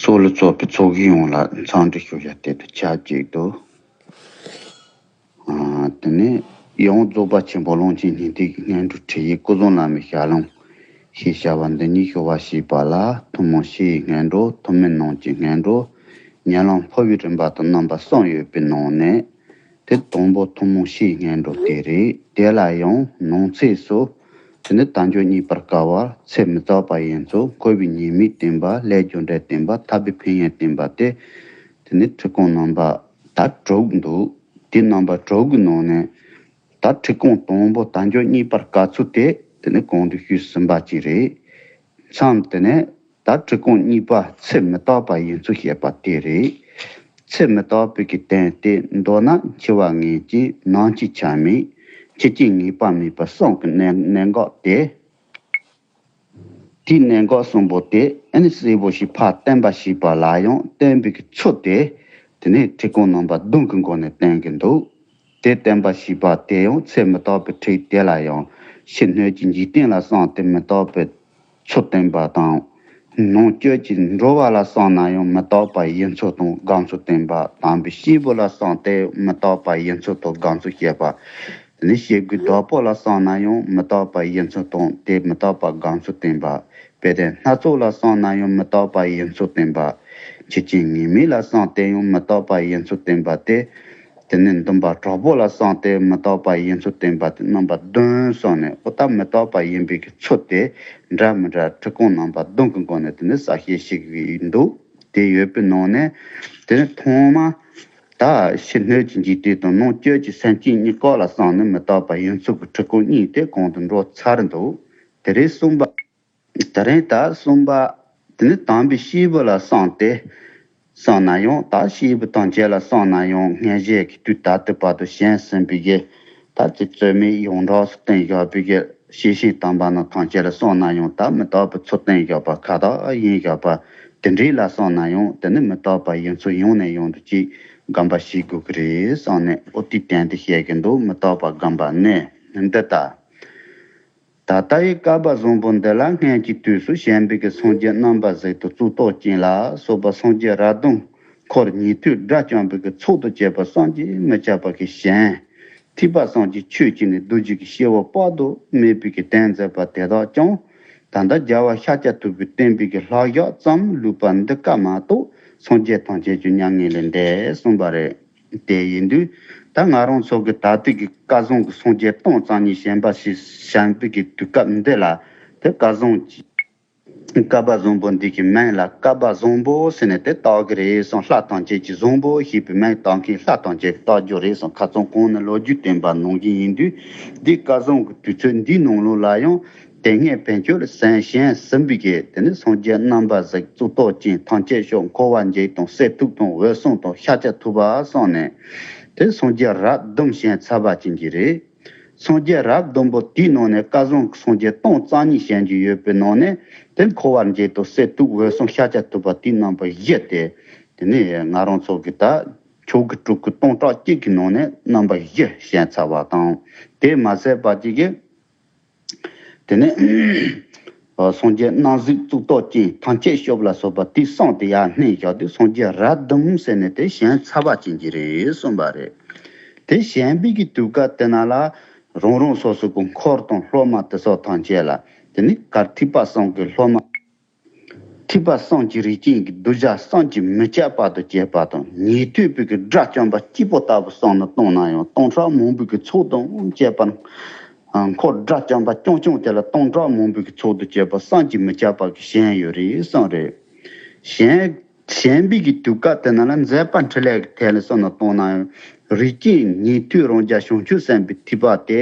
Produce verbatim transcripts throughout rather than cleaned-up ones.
ཚོགས་ལ་ཚོགས་པའི་ཚོགས་ཞུགས་ཡོངས་ལ་འཚམས་འདྲི་ཞུ་ཡ་དེ་དང་ཆབས་ཅིག་ཏུ། ཨ། དེ་ནས་ཡང་རྫོགས་པ་ཆེན་པོ་ཀློང་ཆེན་སྙིང་ཐིག་སྔོན་འགྲོ་ཁྲིད་ཡིག་སྐུ་གསུམ་བླ་མའི་ཞལ་ལུང་ཞེས་བྱ་བ་འདི་ཉིད་ཞུ་བ་ཞེས་པ་ལ། ཐུན་མོང་ཕྱི་ཡི་སྔོན་འགྲོ། ཐུན་མིན་ནང་གི་སྔོན་འགྲོ། ཉམས་ལེན་འཕོ་བའི་རིམ་པ་དང་རྣམ་པ་གསུམ་ཡོད་པའི་ནང་ནས། དེ་དང་པོ་ཐུན་མོང་ཕྱིའི་སྔོན་འགྲོ་དེ་རེད། དེ་ལ་ཡང་ནང་ཚིགས་སུ། དེ་ནི་དལ་འབྱོར་རྙེད་པར་དཀའ་བ་ཚེ་མི་རྟག་པ་ཡིན་ཚུལ། འཁོར་བའི་ཉེས་དམིགས་བསྟན་པ། ལས་རྒྱུ་འབྲས་བསྟན་པ། ཐར་པའི་ཕན་ཡོན་བསྟན་པ་སྟེ། དེ་ནི་ཁྲིད་སྐོར་རྣམ་པ་ད་དྲུག་འདུག་དེ་རྣམ་པ་དྲུག་གི་ནང་ནས། ད་ཁྲིད་སྐོར་དང་པོ་དལ་འབྱོར་རྙེད་པར་དཀའ་ཚུལ་དེ། དེ་ནི་གོང་དུ་ཞུས་ཟིན་པ་ཅིག་རེད། མཚམས་དེ་ནས། ད་ཁྲིད་སྐོར་གཉིས་པ་ཚེ་མི་རྟག་པ་ཡིན་ཚུལ་བཤད་པ་དེ་རེད། ཚེ་མི་རྟག་པའི་གི་དོན་དེ་མདོར་ན་འཆི་བ་ངེས་ཅན། ནམ་འཆི་ཆ་མེད། འཆི་རྐྱེན་ངེས་པ་མེད་པ་གསུམ་གྱི་གནད་གནད་འགག་དེ། དེའི་གནད་འགག་གསུམ་པོ་དེ་ཨ་ནི་གསལ་པོ་ཞིག་ཕར་བསྟན་པ་ཞེས་པ་ལ་ཡང་བསྟན་པའི་གི་ཚུལ་དེ། དེ་ནས་ཁྲིད་སྐོར་རྣམ་པ་བདུན་གྱི་སྒོ་ནས་བསྟན་གྱི་འདུག་དེ་བསྟན་པ་ཞེས་པ་དེ་ཡང་ཚེ་མི་རྟག་པའི་ཁྲིད་དེ་ལ་ཡང་ཕྱི་སྣོད་ཀྱི་འཇིག་རྟེན་ལ་བསམས་ཏེ་མི་རྟག་པའི་ཚུལ་བསྟན་པ་དང་། ནང་བཅུད་ཀྱི་འགྲོ་བ་ལ་བསམས་ན་ཡང་མི་རྟག་པ་ཡིན་ཚུལ་དང་དགག་ཚུལ་བསྟན་པ། དམ་པའི་སྐྱེས་བུ་ལ་བསམས་ཏེ་མི་རྟག་པ་ཡིན་ཚུལ་དང་དགག་ཚུལ་བཤད་པ། དེ་ནས་སྐྱེ་དགུའི་བདག་པོ་ལ་བསམས་ན་ཡང་མི་རྟག་པ་ཡིན་ཚུལ་དང་དེ་མི་རྟག་པ་དགག་ཚུལ་བསྟན་པ། དཔེར་ན་སྣ་ཚོགས་ལ་བསམས་ན་ཡང་མི་རྟག་པ་ཡིན་ཚུལ་བསྟན་པ། འཆི་རྐྱེན་ངེས་མེད་ལ་བསམས་ཏེ་ཡང་མི་རྟག་པ་ཡིན་ཚུལ་བསྟན་པ་སྟེ། དེ་ནས་འདུན་པ་དྲག་པོ་ལ་བསམས་ཏེ་མི་རྟག་པ་ཡིན་ཚུལ་བསྟན་པ་སྟེ། རྣམ་པ་བདུན་སོང་ནས་ཨོ་ད་མི་རྟག་པ་ཡིན་པའི་གི་ཚུལ་དེ་འདྲ་མི་འདྲ་ཁྲིད་སྐོར་རྣམ་པ་བདུན་གྱི་སྒོ་ནས་དེ་ནས་གསལ་བཤད་བྱེད་ཀྱི་འདུག་དེ་ཡོད་པའི་ནང་ནས་དེ་ནས་ཐོག་མ་ད་ཕྱི་སྣོད་ཀྱི་འཇིག་རྟེན་དང་ནང་བཅུད་ཀྱི་སེམས་ཅན་གཉིས་ཀ་ལ་བསམས་ནས་མི་རྟག་པ་ཡིན་ཚུལ་གྱི་ཁྲིད་སྐོར་གཉིས་དེ་གོང་དུ་འགྲོ་ཚར་འདུག་དེ་རིང་གསུམ་པ། དེ་རིང་ད་གསུམ་པ། དེ་ནི་དམ་པའི་སྐྱེས་བུ་ལ་བསམས་ཏེ། བསམས་ན་ཡང་ད་སྐྱེས་བུ་ཐམས་ཅད་ལ་བསམས་ན་ཡང་སྔོན་བྱས་ཀྱི་དུས་ད་ལྟའི་བར་དུ་བྱོན་ཟིན་པའི་གི་ད་དེ་རྩོད་མེད་ཡོངས་གྲགས་སུ་བསྟན་བཞག་པའི་གི་ཤེས་བཞིན་དམ་པ་རྣམས་ཐམས་ཅད་ལ་བསམས་ན་ཡང་ད་མི་རྟག་པའི་ཚུལ་བསྟན་བཞག་པ་ཁ་ཐག་ཡིན་བཞག་པ་དེ་འདྲའི་ལ་བསམས་ན་ཡང་དེ་ནི་མི་རྟག་པ་ཡིན་ཚུལ་ཡང་ནས་ཡང་དུ་ཅིག་སྒོམ་པ་བྱེད་དགོས་ཀྱི་རེད་བསམས་ནས་ཨོ་དེའི་དོན་དེ་བཤད་ཀྱི་འདུག་མི་རྟག་པ་སྒོམ་པ་ནི་འདི་ལྟ། ད་ལྟ་ཡི་བསྐལ་པ་བཟང་པོ་འདི་ལ་སྔོན་གྱི་དུས་སུ་བྱོན་པའི་གི་སངས་རྒྱས་རྣམ་པར་གཟིགས་དང་གཙུག་ཏོར་ཅན་ལ་སོགས་པ་སངས་རྒྱས་རབ་གདོན་འཁོར་ཉན་ཐོས་དགྲ་བཅོམ་པའི་གི་ཚོགས་དང་བཅས་པ་བསམ་གྱིས་མི་ཁྱབ་པ་གི་ཞིང་། ཐེག་པ་གསུམ་གྱི་ཆོས་ཀྱི་ནི་རྡོ་རྗེ་གི་སྐྱེ་བོ་དཔག་ཏུ་མེད་པའི་གི་དོན་མཛད་པ་དེ་དག་ཀྱང་ད་ལྟ་རྒྱལ་བ་ཤཱཀྱ་ཐུབ་པའི་བསྟན་པའི་གི་ལྷག་བཞག་ཙམ་ལུས་པ་འདི་ཀ་མ་གཏོགས་སངས་རྒྱས་ཐམས་ཅད་ཀྱི་མྱ་ངན་ལས་འདས་གསུངས་པ་རེད། དེ་ཡིན་དུས་ད་ང་རང་ཚོ་གི་ད་ལྟའི་གི་བསྐལ་བཟང་གི་སངས་རྒྱས་སྟོང་རྩ་གཉིས་བྱོན་པ་ཞིག་བྱོན་པའི་གི་དུས་སྐབས་འདི་ལ་དེ་བསྐལ་བཟང་གི་བསྐལ་པ་བཟང་པོ་འདི་གི་མིང་ལ་བསྐལ་པ་བཟང་པོ་ཟེར་ནས་དེ་བཏགས་ཀྱི་རེད་གསུངས། ལྷ་ཐམས་ཅད་ཀྱི་བཟང་པོ་ཞེས་པའི་མིང་བཏགས་མཁན་ལྷ་ཐམས་ཅད་བཏགས་རྒྱུ་རེད་གསུངས། ཁ་སང་གོང་ནས་ལོ་རྒྱུས་བསྟན་པ་ནང་བཞིན་ཡིན་དུས་འདི་བསྐལ་བཟང་གི་དུས་ཚོད་འདིའི་ནང་ལོགས་ལ་ཡང་དེ་སྔའི་བོན་ཆོས་ལ་གསན་ཞེན་ཟིན་པའི་གི་དེ་ནི་སངས་རྒྱས་རྣམ་པར་གཟིགས་གཙུག་ཏོར་ཅན་ཐམས་ཅད་མཆོག་འཁོར་བ་འཇིག་དང་གསེར་ཐུབ་དང་འོད་སྲུང་དང་ཤཱཀྱ་ཐུབ་པ་གསུངས་ནས་དེ་སངས་རྒྱས་རབས་བདུན་བྱོན་ཚར་བ་ཅན་གྱི་རེད། སངས་རྒྱས་རབས་བདུན་པོ་དེའི་ནང་ནས་བསྐལ་བཟང་གི་སངས་རྒྱས་སྟོང་རྩ་གཉིས་བྱོན་གྱི་ཡོད་པའི་ནང་ནས་དེ་འཁོར་བ་འཇིག་དང་གསེར་ཐུབ་འོད་སྲུང་ཤཱཀྱ་ཐུབ་པ་དེའི་རྣམ་པ་བཞི་སྟེ། དེ་ནི་ང་རང་ཚོ་གི་ད་ཆོས་ཀྱི་སྤྲུལ་སྐུ་སྟོང་ཕྲག་གཅིག་གི་ནང་ནས་རྣམ་པ་བཞི་བྱོན་ཚར་བ་དང་། དེ་མ་ཟད་པ་ཅིག་གིས། དེ་ནས་སངས་རྒྱས་རྣམ་གཟིགས་གཙུག་ཏོར་ཅན་ཐམས་ཅད་སྐྱོབ་ལ་སོགས་པ་དེའི་གསུང་དེ་ཡར་སྣོན་བཞག་དུས་སངས་རྒྱས་རབས་བདུན་ཟེར་ནས་དེ་བྱོན་ཚར་བ་ཅན་གྱི་རེད་གསུངས་པ་རེད། དེ་བྱོན་པའི་གི་དུས་སྐབས་དེ་ན་ལ་རང་རང་སོ་སོ་གི་འཁོར་དང་སློབ་མ་དེ་སོགས་ཐམས་ཅད་ལ་དེ་ནི་གར་ཐེག་པ་གསུམ་གྱི་སློབ་མ། ཐེག་པ་གསུམ་གྱི་རིགས་ཅན་གྱི་གདུལ་བྱ་བསམ་གྱིས་མི་ཁྱབ་པ་དང་བཅས་པ་དང་ཉན་ཐོས་པའི་གི་དགྲ་བཅོམ་པ་སྐྱེས་བུ་ལྟ་བུ་བསམ་ནས་བཏང་ན་ཡང་སྟོང་ཕྲག་མང་པོའི་གི་ཚོགས་དང་བཅས་པ། འཁོར་དགྲ་བཅོམ་པ་རྐྱང་རྐྱང་དེ་ལ་སྟོང་ཕྲག་མང་པོའི་གི་ཚོགས་དང་བཅས་པ་བསམ་གྱིས་མི་ཁྱབ་པ་གི་བྱོན་ཡོད་རེད་གསུངས་རེད། བྱོན་བྱོན་པའི་གི་དུས་སྐབས་དེ་ན་ལ་མཛད་པ་འཕྲིན་ལས་ཀྱི་ཐད་ལ་བསམ་ནས་བཏང་ན་ཡང་རིགས་ཅན་ཉན་ཐོས་རང་རྒྱལ་བྱང་ཆུབ་སེམས་དཔའི་ཐེག་པ་སྟེ།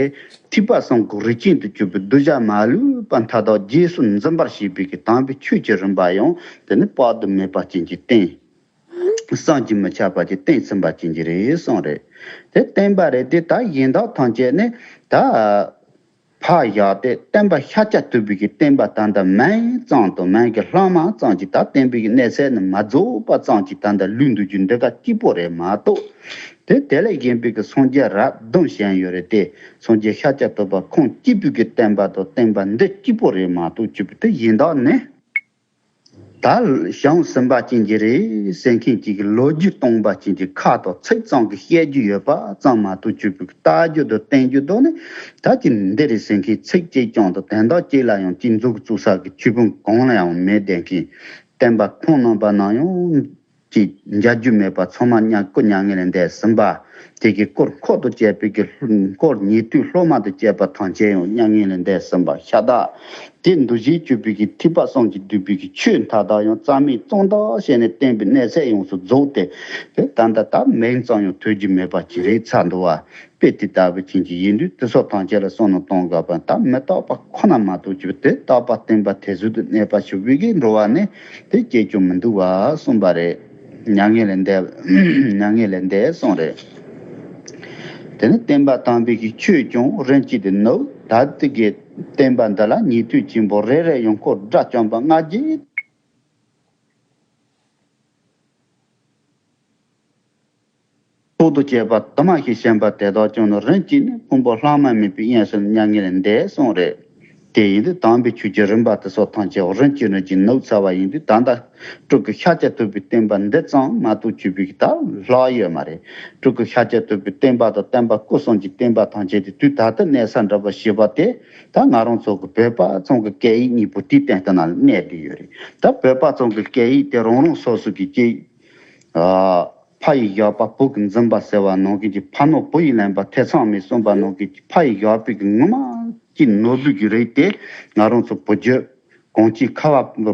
ཐེག་པ་གསུམ་གྱི་རིགས་ཅན་དུ་གྱུར་པའི་གདུལ་བྱ་མ་ལུས་པ་མཐའ་དག་རྗེས་སུ་འཛིན་པར་བྱེད་པའི་གི་དམ་པའི་ཆོས་ཀྱི་རིམ་པ་ཡང་དེ་ནི་དཔག་ཏུ་མེད་པ་ཅན་གྱི་བསྟན། བསམ་གྱིས་མི་ཁྱབ་པ་ཅིག་བསྟན་ཟིན་པ་ཅན་གྱི་རེད་གསུངས་རེད། དེ་བསྟན་པ་རེད་དེ་ད་གཞན་དག་ཐམས་ཅད་ནི་ད་ཕར་བཞག་སྟེ་བསྟན་པ་ཤཱཀྱ་ཐུབ་པའི་གི་བསྟན་པ་ད་ལྟ་མིང་ཙམ་དང་མིང་གི་ལྷག་མ་ཙམ་གྱིས་ད་བསྟན་པའི་གི་གནས་ཚད་ནི་མ་རྫོགས་པ་ཙམ་གྱིས་ད་ལྟ་ལུས་འདུག་རྒྱུ་འདི་ག་གཅིག་པོ་རེད་མ་གཏོགས། དེ་དེ་ལས་གཞན་པའི་གི་སངས་རྒྱས་རབས་བདུན་བྱོན་ཡོད་རེད་དེ། སངས་རྒྱས་ཤཱཀྱ་ཐུབ་པ་ཁོང་གཅིག་པུའི་གི་བསྟན་པ་དང་བསྟན་པ་འདི་གཅིག་པོ་རེད་མ་གཏོགས་གཅིག་པུ་དེ་གཞན་དག་ནི། ད་བྱང་ཟིན་པ་ཅན་གྱི་རེད་ཟེར་མཁན་གཅིག་གི་ལོ་རྒྱུས་སྟོང་པ་ཅན་གྱི་ཁ་དང་ཚིག་ཙམ་གྱི་བཤད་རྒྱུ་ཡོད་པ་ཙམ་མ་གཏོགས་ཆོས་པའི་ལྟ་རྒྱུ་དང་བསྟན་རྒྱུ་དང་ནི་ད་ཅི་འདི་རེད་ཟེར་མཁན་ཚིག་གཅིག་ཀྱང་དང་དོན་དག་གཅིག་ལ་ཡང་ཅི་མཛུབ་བཙུགས་ས་གི་ཆོས་དཔོན་གང་ལ་ཡང་མེད་བསྡད་མཁན། བསྟན་པ་ཁོང་རྣམ་པ་ནང་ཡང་ཅི་མཇལ་རྒྱུ་མེད་པ་ཚང་མ་མྱ་སྐུ་མྱ་ངན་ལས་འདས་ཟིན་པ། དེ་གི་སྐོར་འཁོར་དུ་བཅས་པའི་གི་སྐོར་ཉེ་དུས་སློབ་མ་དུ་བཅས་པ་ཐམས་ཅད་ཡང་མྱ་ངན་ལས་འདས་ཟིན་པ་ཤ་སྟག་དེ་འདུ་བྱེད་སྤྱོད་པའི་གི་ཐེག་པ་གསུམ་གྱི་འདུས་པའི་གི་ཆོས་མཐའ་དག་ཡང་རྩ་མེད་གཙང་དག་བྱས་ནས་བསྟན་པའི་གནས་ཚད་ཡོངས་སུ་རྫོགས་ཏེ། དེ་ད་ལྟ་ད་མིང་ཙམ་ཡང་ཐོས་རྒྱུ་མེད་པ་ཅིག་རེད་ཚར་འདུག་བ། དཔེ་དེ་ལྟ་བུ་ཅན་གྱི་ཡིན་དུས་དེ་སོགས་ཐམས་ཅད་ལ་བསམ་བློ་གཏོང་དགོས་པ་ད་མི་རྟག་པ་ཁོ་ན་མ་གཏོགས་ཀྱི་དེ་རྟག་པ་བརྟན་པ་དེ་ཚོ་དུ་གནས་པ་ཞུ་བའི་གི་འགྲོ་བ་ནི་དེ་སྐྱེ་རྒྱུ་མི་འདུག་བ་གསུངས་པ་རེད། མྱ་ངན་ལས་འདས། མྱ་ངན་ལས་འདས་གསུངས་རེད། དེ་ནི་བསྟན་པ་དམ་པའི་གི་ཆོས་ཀྱང་རིན་གྱིས་ཏེ་ནུབ། ད་དེ་གི་བསྟན་པ་འདི་ལ་ཉན་ཐོས་ཆེན་པོ་རེ་རེ་ཡང་འཁོར་དགྲ་བཅོམ་པ་ལྔ་བརྒྱའི་ཐོག་ཏུ་བཅས་པ་དུ་མ་ཞིག་བྱིན་པ་དེ་དག་ཀྱང་ནི་རིན་གྱིས་ནི་ཕུང་པོ་ལྷག་མ་མེད་པའི་དབྱིངས་སུ་མྱ་ངན་ལས་འདས་གསུངས་རེད། དེ་ཡིན་དུས་དམ་པའི་ཆོས་ཀྱི་རིམ་པ་དེ་སོགས་ཐམས་ཅད་རིན་གྱིས་རིན་གྱིས་ནུབ་ཚར་བ་ཡིན་དུས་ད་ལྟ་སྤྲུལ་སྐུ་ཤཱཀྱ་ཐུབ་པའི་བསྟན་པ་འདི་ཙམ་མ་གཏོགས་ཆོས་པའི་ད་ལྷག་ཡོད་མ་རེད། སྤྲུལ་སྐུ་ཤཱཀྱ་ཐུབ་པའི་བསྟན་པ་དང་བསྟན་པ་སྐུ་གསུམ་གྱི་བསྟན་པ་ཐམས་ཅད་དེ་དུས་ད་ལྟ་གནས་ས་འདྲ་པོ་ཞེས་པ་དེ་ད་ང་རང་ཚོ་གི་བོད་པ་ཚང་གི་སྐད་ཡིག་གཉིས་པོ་དེའི་སྟེང་དུ་ན་གནས་བསྡད་ཡོད་རེད། ད་བོད་པ་ཚང་གི་སྐད་ཡིག་དེ་རང་རང་སོ་སོ་གི་སྐད་ཨ། ཕ་ཡི་བཞག་པ་བུ་གིས་འཛིན་པ་ཟེར་བ་ནང་བཞིན་གྱི་ཕ་ནོར་བུ་ཡིས་ལེན་པ་ཐེ་ཚོམ་མེད་གསུངས་པ་ནང་བཞིན་གྱི་ཕ་ཡི་བཞག་པའི་གི་ངོ་མ་གི་ནོར་བུ་གི་རིགས་དེ་ང་རང་ཚོ་བུ་རྒྱུད་གང་ཅི་ཁ་བ་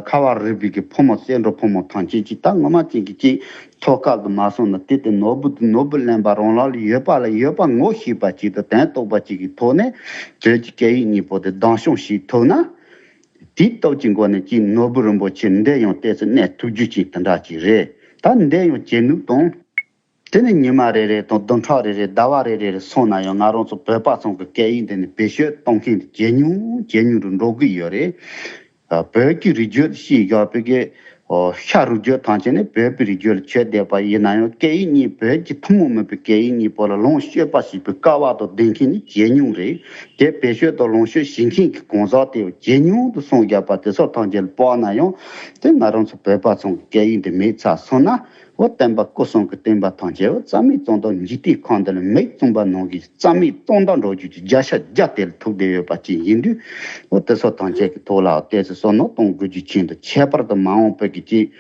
ཁ་བ་རི་བའི་གི་ཕོ་མོ་གསེར་འབྲུ་ཕོ་མོ་ཐམས་ཅད་ཀྱི་ད་ངོ་མ་ཅན་གྱི་ཅིག་ཐོག་ཁ་དུ་མ་སོང་ན་དེ་དེ་ནོར་བུ་དེ་ནོར་བུ་ལེན་པ་རང་ལ་ལ་ཡོད་པ་ལ་ཡོད་པ་ངོ་ཤེས་པ་ཅིག་དང་དོན་རྟོགས་པ་ཅིག་གི་ཐོག་ནས་བོད་ཀྱི་སྐད་ཡིག་གཉིས་པོ་དེ་སྡང་ཞུམ་ཞིག་ཐུབ་ན། དེའི་སྟོབས་ཀྱི་སྒོ་ནས་ཀྱི་ནོར་བུ་རིན་པོ་ཆེ་འདི་ཡང་ཏོག་ཙམ་གནས་ཐུབ་རྒྱུ་ཅིག་དེ་འདྲ་ཅིག་རེད། ད་འདི་ཡང་བྱེད་ནུས་དང་། དེ་ནི་ཉི་མ་རེ་རེ་དང་བདུན་ཕྲག་རེ་རེ་ཟླ་བ་རེ་རེ་རེ་སོང་ན་ཡང་ང་རང་ཚོ་བོད་པ་ཚང་གི་སྐད་ཡིག་འདི་ནི་བེད་སྤྱོད་གཏོང་མཁན་དེ་ཇེ་ཉུང་ཇེ་ཉུང་དུ་འགྲོ་གི་ཡོད་རེད། བོད་ཀྱི་རིག་རྒྱུད་ཤེས་བཞག་པའི་གི་ཤ་རུས་རྒྱུད་ཐམས་ཅད་ནི་བོད་པའི་རིག་རྒྱུད་ལ་ཆོས་བསྡད་པ་ཡིན་ན་ཡང་སྐད་ཡིག་གཉིས་བོད་ཀྱི་ཐུན་མོང་མིན་པའི་སྐད་ཡིག་གཉིས་པོ་ལ་ལོངས་སྤྱོད་པ་ཞིག་པའི་སྐལ་བ་དང་ལྡན་མཁན་ནི་ཇེ་ཉུང་རེད། དེ་བེད་སྤྱོད་དང་ལོངས་སྤྱོད་བྱེད་མཁན་གྱི་གང་ཟག་དེ་ཇེ་ཉུང་དུ་སོང་བཞག་པ་དེ་ཚོ་ཐམས་ཅད་ལ་དཔག་ན་ཡང་དེ་ང་རང་ཚོ་བོད་པ་ཚང་གི་སྐད་ཡིག་འདི་མེད་ཚར་སོང་ན་འོ་བསྟན་པ་སྐུ་གསུམ་གྱི་བསྟན་པ་ཐམས་ཅད་འོ་རྩ་མེད་གཙང་དག་འཇིག་རྟེན་ཁམས་འདི་ལ་མེ་བཙུམས་པ་ནང་བཞིན་རྩ་མེད་གཙང་དག་འགྲོ་རྒྱུ་གྱི་བརྒྱ་ཆ་བརྒྱ་དེ་ལ་ཐུག་བསྡད་ཡོད་པ་ཅིག་ཡིན་དུས་འོ་དེ་ཚོ་ཐམས་ཅད་ཀྱི་ཐོག་ལ་ཏོག་ཙམ་བསམ་བློ་གཏོང་དགོས་རྒྱུ་ཆེད་དུ་ཁྱད་པར་དུ་མ་འོངས་པའི་གི་ཅིག་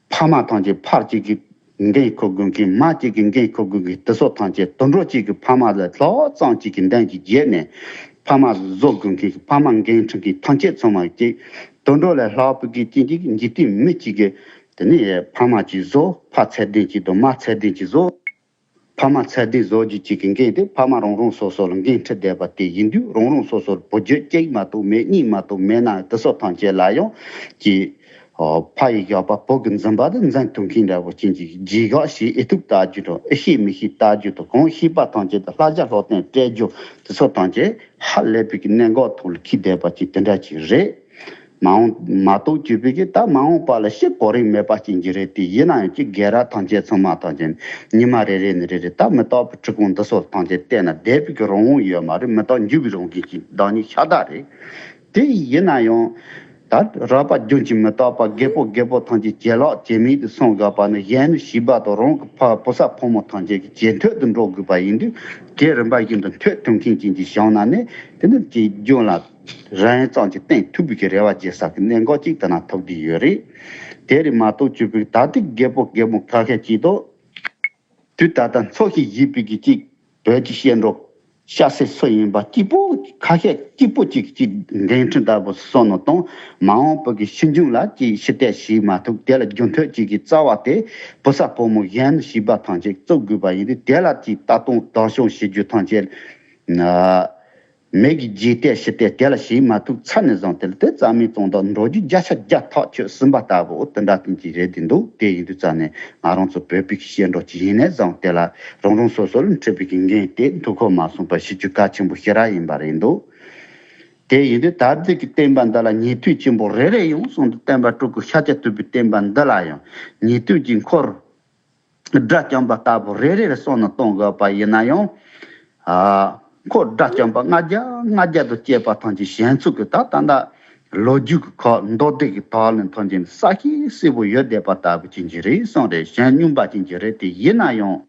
ཕ་མ་ཐམས་ཅད་ཕར་གཅིག་གིས་འགན་འཁུར་དགོས་མཁན་མ་གཅིག་གིས་འགན་འཁུར་དགོས་མཁན་དེ་ཚོ་ཐམས་ཅད་དུད་འགྲོ་གཅིག་གིས་ཕ་མ་ལ་ལྷག་ཙམ་གཅིག་གི་འདུན་གྱི་རྗེས་ནས་ཕ་མ་བཟོ་དགོས་མཁན་གྱི་ཕ་མ་འགན་འཁྲི་མཁན་ཐམས་ཅད་ཚང་མ་གཅིག་དུད་འགྲོ་ལས་ལྷག་པའི་གི་གཅིག་གཅིག་འཇིག་རྟེན་མི་གཅིག་གིས་དེ་ནས་ཕ་མ་གཅིག་བཟོ་ཕ་ཚད་ལྡན་གཅིག་དང་མ་ཚད་ལྡན་གཅིག་བཟོ། ཕ་མ་ཚད་ལྡན་བཟོ་རྒྱུ་གཅིག་གི་འགན་དེ་ཕ་མ་རང་རང་སོ་སོ་ལ་འགན་འཁྲི་བསྡད་པ་དེ་ཡིན་དུས་རང་རང་སོ་སོར་བུ་རྒྱུད་གཅིག་མ་གཏོགས་མེད་གཉིས་མ་གཏོགས་མེད་ན་དེ་ཚོ་ཐམས་ཅད་ལ་ཡང་གི་ཕ་ཡི་བཞག་པ་བུ་གིས་འཛིན་པ་དེ་འཛིན་ཐུབ་མཁན་འདྲ་བོ་ཅན་གྱི་རྗེས་ག་ཞིག་ཨེ་ཐུབ་ལྟ་རྒྱུ་དང་ཨེ་ཤེས་མི་ཤེས་ལྟ་རྒྱུ་དང་གང་ཤེས་པ་ཐམས་ཅད་དེ་ལྷ་བྱ་ལྷོ་སྟེང་སྤྲད་རྒྱུ་དེ་ཚོ་ཐམས་ཅད་ཧ་ལས་པའི་གི་གནད་འགག་ཐོག་ལ་འཁྱེར་བསྡད་པ་ཅིག་དེ་འདྲ་ཅིག་རེད། མ་འོངས་མ་གཏོགས་གྱུར་པའི་གི་ད་མ་འོངས་པ་ལ་ཤི་གོ་རིམ་མེད་པ་ཅན་གྱི་རེད་དེ་ཡིན་ན་ཡང་ཅིག་དགེ་ར་ཐམས་ཅད་ཚང་མ་ཐམས་ཅད་ཉི་མ་རེ་རེ་ནས་རེ་རེ་ད་མི་རྟག་པའི་འཁྲུལ་ཁུང་འདི་སོགས་ཐམས་ཅད་བལྟས་ན་བསྡད་པའི་གི་རང་དབང་ཡོད་མ་རེད། མི་རྟག་འགྱུར་བའི་རང་བཞིན་གྱི་བདག་ཉིད་ཤ་སྟག་རེད། དེ་ཡིན་ན་ཡང་ད་རགས་པ་རྒྱུན་གྱི་མི་རྟག་པ་རྒད་པོ་རྒད་པོ་ཐམས་ཅད་ཇེ་ལེགས་ཇེ་མིན་དུ་སོང་དགོས་པ་ནི་གཞན་ནི་བྱིས་པ་དང་རང་གི་ཕ་བུ་ཚ་ཕོ་མོ་ཐམས་ཅད་ཀྱི་ཇེ་མཐོ་དུ་འགྲོ་དགོས་པ་ཡིན་དུས་དེ་རིམ་པ་བཞིན་དུ་མཐོ་ཐུབ་མཁན་ཅན་གྱི་བྱུང་ན་ནི་དེ་ནི་ཇེ་རྒྱུན་ལ། རང་ཡང་ཙམ་གྱིས་བསྟན་ཐུབ་པའི་གི་རེ་བ་བྱེད་ས་གི་གནད་འགག་ཅིག་དེ་ན་ཐུག་བསྡད་ཡོད་རེད། དེ་རེད་མ་གཏོགས་གྱུར་པའི་ད་ལྟའི་རྒད་པོ་རྒད་མོ་ཁ་ཤས་ཅིག་ཏུ་དུས་ད་ལྟ་འཚོ་ཞིང་གཞེས་པའི་གི་ཅིག་བོད་ཀྱི་གཤེན་རབ་སྐྱ་སེར་སུ་ཡིན་པ་གཅིག་པོ་ཁ་ཤས་གཅིག་པོ་གཅིག་གཅིག་འགན་འཁྲི་ལྟ་བུ་སོང་ནོ་དང་མ་འོངས་པའི་གི་ཕྱི་འབྱུང་ལ་ཅིག་ཕྱི་བལྟས་བྱེད་མ་ཐུབ་དེ་ལ་རྒྱུན་མཐུད་ཅིག་གི་རྩ་བ་དེ་བུ་ཚ་ཕོ་མོ་གཞན་བྱིས་པ་ཐམས་ཅད་བཙུགས་དགོས་པ་ཡིན་དུས་དེ་ལ་ཅིག་ལྟ་སྟངས་བདག་སྐྱོང་བྱེད་རྒྱུ་ཐམས་ཅད། མི་གི་རྗེས་བལྟས་ཕྱི་བལྟས་དེ་ལ་བྱེད་མ་ཐུབ་ཚར་ནས་བཟུང་དེ་ལ་དེ་རྩ་མེད་གཙང་དག་འགྲོ་རྒྱུ་བརྒྱ་ཆ་བརྒྱ་ཐག་ཆོད་ཟིན་པ་ལྟ་བུ་འོ་དེ་འདྲ་བསྟན་གྱི་རེད་དེ་འདུག་དེ་ཡིན་དུས་ཙང་ནས་ང་རང་ཚོ་བོད་པའི་གི་གཤེན་རབ་ཅིག་ཡིན་ནས་བཟུང་དེ་ལ་རང་རང་སོ་སོ་ལ་འཁྲི་བའི་གི་འགན་དེ་མཐུ་འཁོར་མ་སོང་པ་ཞུ་རྒྱུ་གལ་ཆེན་པོ་ཞེ་དྲག་ཡིན་པ་རེད་འདུག་དེ་ཡིན་དུས་ད་ལྟའི་གི་བསྟན་པ་འདི་ལ་ཉན་ཐོས་ཆེན་པོ་རེ་རེ་ཡང་གསུང་དུ་བསྟན་པ་སྤྲུལ་སྐུ་ཤཱཀྱ་ཐུབ་པའི་བསྟན་པ་འདི་ལ་ཡང་ཉན་ཐོས་ཀྱི་འཁོར། དགྲ་བཅོམ་པ་ལྟ་བུ་རེ་རེ་ལ་བསམ་བློ་གཏོང་དགོས་པ་ཡིན་ན་ཡང་། ཨ། འཁོར་དགྲ་བཅོམ་པ་ལྔ་བརྒྱ་ལྔ་བརྒྱ་དང་བཅས་པ་ཐམས་ཅད་གཞན་ཚོགས་ཀྱི་ད་ལྟ་ད་ ལོ་རྒྱུས་ཀྱི་ཁག་མདོ་སྡེ་གི་དག་ལ་ཐམས་ཅད་གསལ་ཤེས་གསལ་པོ་ཡོད་བསྡད་པ་ལྟ་བུ་ཅན་གྱི་རེད་གསུངས་རེད། གཞན་སྙོམས་པ་ཅན་གྱི་རེད་དེ། ཡིན་ན་ཡང་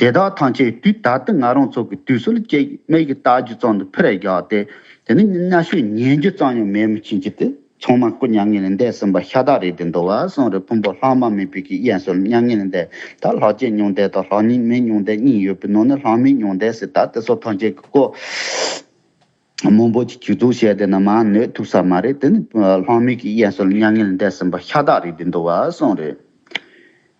དེ་དག་ཐམས་ཅད་དུས་ད་ལྟ་ང་རང་ཚོ་གི་དུས་སུ་ལ་སྐྱེ་མེད་ཀྱི་རྟགས་རྒྱུ་ཙམ་དུ་ཕུད་རེ་རྒྱག་སྟེ། དེ་ནི་གནའ་ཤུལ་ཉན་རྒྱུ་ཙམ་ཡང་མེད་མི་ཅན་གྱི་དེ་ཚང་མ་སྐུ་མྱ་ངན་ལས་འདས་ཟིན་པ་ཤ་སྟག་རེད་དེ་འདུག་བ་གསུངས་རེད། ཕུང་པོ་ལྷག་མ་མེད་པའི་གི་དབྱངས་སུ་མྱ་ངན་ལས་འདས། ད་ལྷག་བཅས་མྱང་འདས་དང་ལྷག་མེད་མྱང་འདས་གཉིས་ཡོད་པའི་ནང་ནས་ལྷག་མེད་མྱང་འདས་ཟེར། ད་དེ་ཚོ་ཐམས་ཅད་ཀྱི་སྐོར་མང་པོ་ཅིག་ཇུས་གཏོགས་བྱས་ཏེ་ན་མར་ནོར་ཐུབ་ས་མ་རེད། དེ་ནི་ལྷག་མེད་ཀྱི་དབྱངས་སུ་མྱ་ངན་ལས་འདས་ཟིན་པ་ཤ་སྟག་རེད་དེ་འདུག་བ་གསུངས་རེད།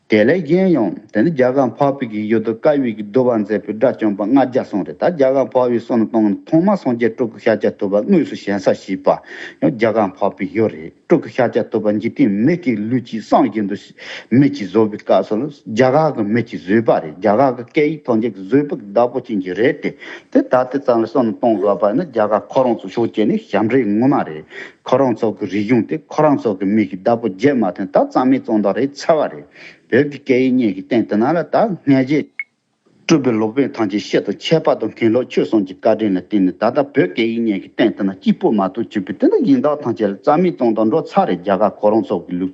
དེ་ལས་གཞན་ཡང་དེ་ནི་རྒྱ་གར་འཕགས་པའི་གི་ཡུལ་དུ་བཀའ་བའི་གི་བསྡུ་བ་མཛད་པའི་དགྲ་བཅོམ་པ་ལྔ་བརྒྱ་གསུངས་རེད། ད་རྒྱ་གར་འཕགས་པའི་གསུང་ནི་གཏོང་ནི་ཐོག་མ་སངས་རྒྱས་སྤྲུལ་སྐུ་ཤཱཀྱ་ཐུབ་པ་དངོས་སུ་ཞལ་ས་བཞེས་པ་ཡང་རྒྱ་གར་འཕགས་པའི་ཡུལ་རེད། སྤྲུལ་སྐུ་ཤཱཀྱ་ཐུབ་པ་འཇིག་རྟེན་མི་གི་ལུས་ཀྱི་བསམ་བཞིན་དུ་མི་གཅིག་བཟོས་པའི་སྐབས་སུ་ལ་རྒྱ་གར་གྱི་མི་གཅིག་བཟོས་པ་རེད། རྒྱ་གར་གྱི་སྐད་ཡིག་ཐམས་ཅད་ཀྱི་བཟོས་པའི་བདག་པོ་ཅན་གྱི་རེད་དེ། དེ་ད་དེ་ཙམ་ལ་བསམ་བློ་གཏོང་དགོས་པ་ནི་རྒྱ་གར་ཁོ་རང་ཚོ་ཕྱོགས་གཅིག་ནས་ཞབས་འདྲེན་ངོ་མ་རེད། ཁོ་རང་ཚོ་གི་རིག་གཞུང་དེ་ཁོ་རང་ཚོ་གི་མི་གི་བདག་པོ་བརྒྱབ་མ་ཐོན། ད་རྩ་མེད་བཙོང་སྟངས་རེད་ཚར་བ་རེད། བོད་ཀྱི་སྐད་ཡིག་གཉིས་ཀྱི་སྟེང་དེ་ན་ལ་ད་སྔ་རྗེས་སྤྲུལ་པའི་སློབ་དཔོན་ཐམས་ཅད་ཤེས་རྟོགས་ཁྱད་པར་དུ་མཁན་སློབ་ཆོས་གསུམ་གྱི་བཀའ་དྲིན་ལ་བརྟེན་ནས་ད་ལྟ་བོད་སྐད་ཡིག་གཉིས་ཀྱི་སྟེང་དུ་ན་སྐྱིད་པོ་མ་གཏོགས་བྱེད་པའི་དེ་འདྲ་ཡིན་དག་ཐམས་ཅད་ལ་རྩ་མེད་བཙོང་དང་འགྲོ་ཚར་རེད། རྒྱ་གར་ཁོ་རང་ཚོ་གི་ལུང་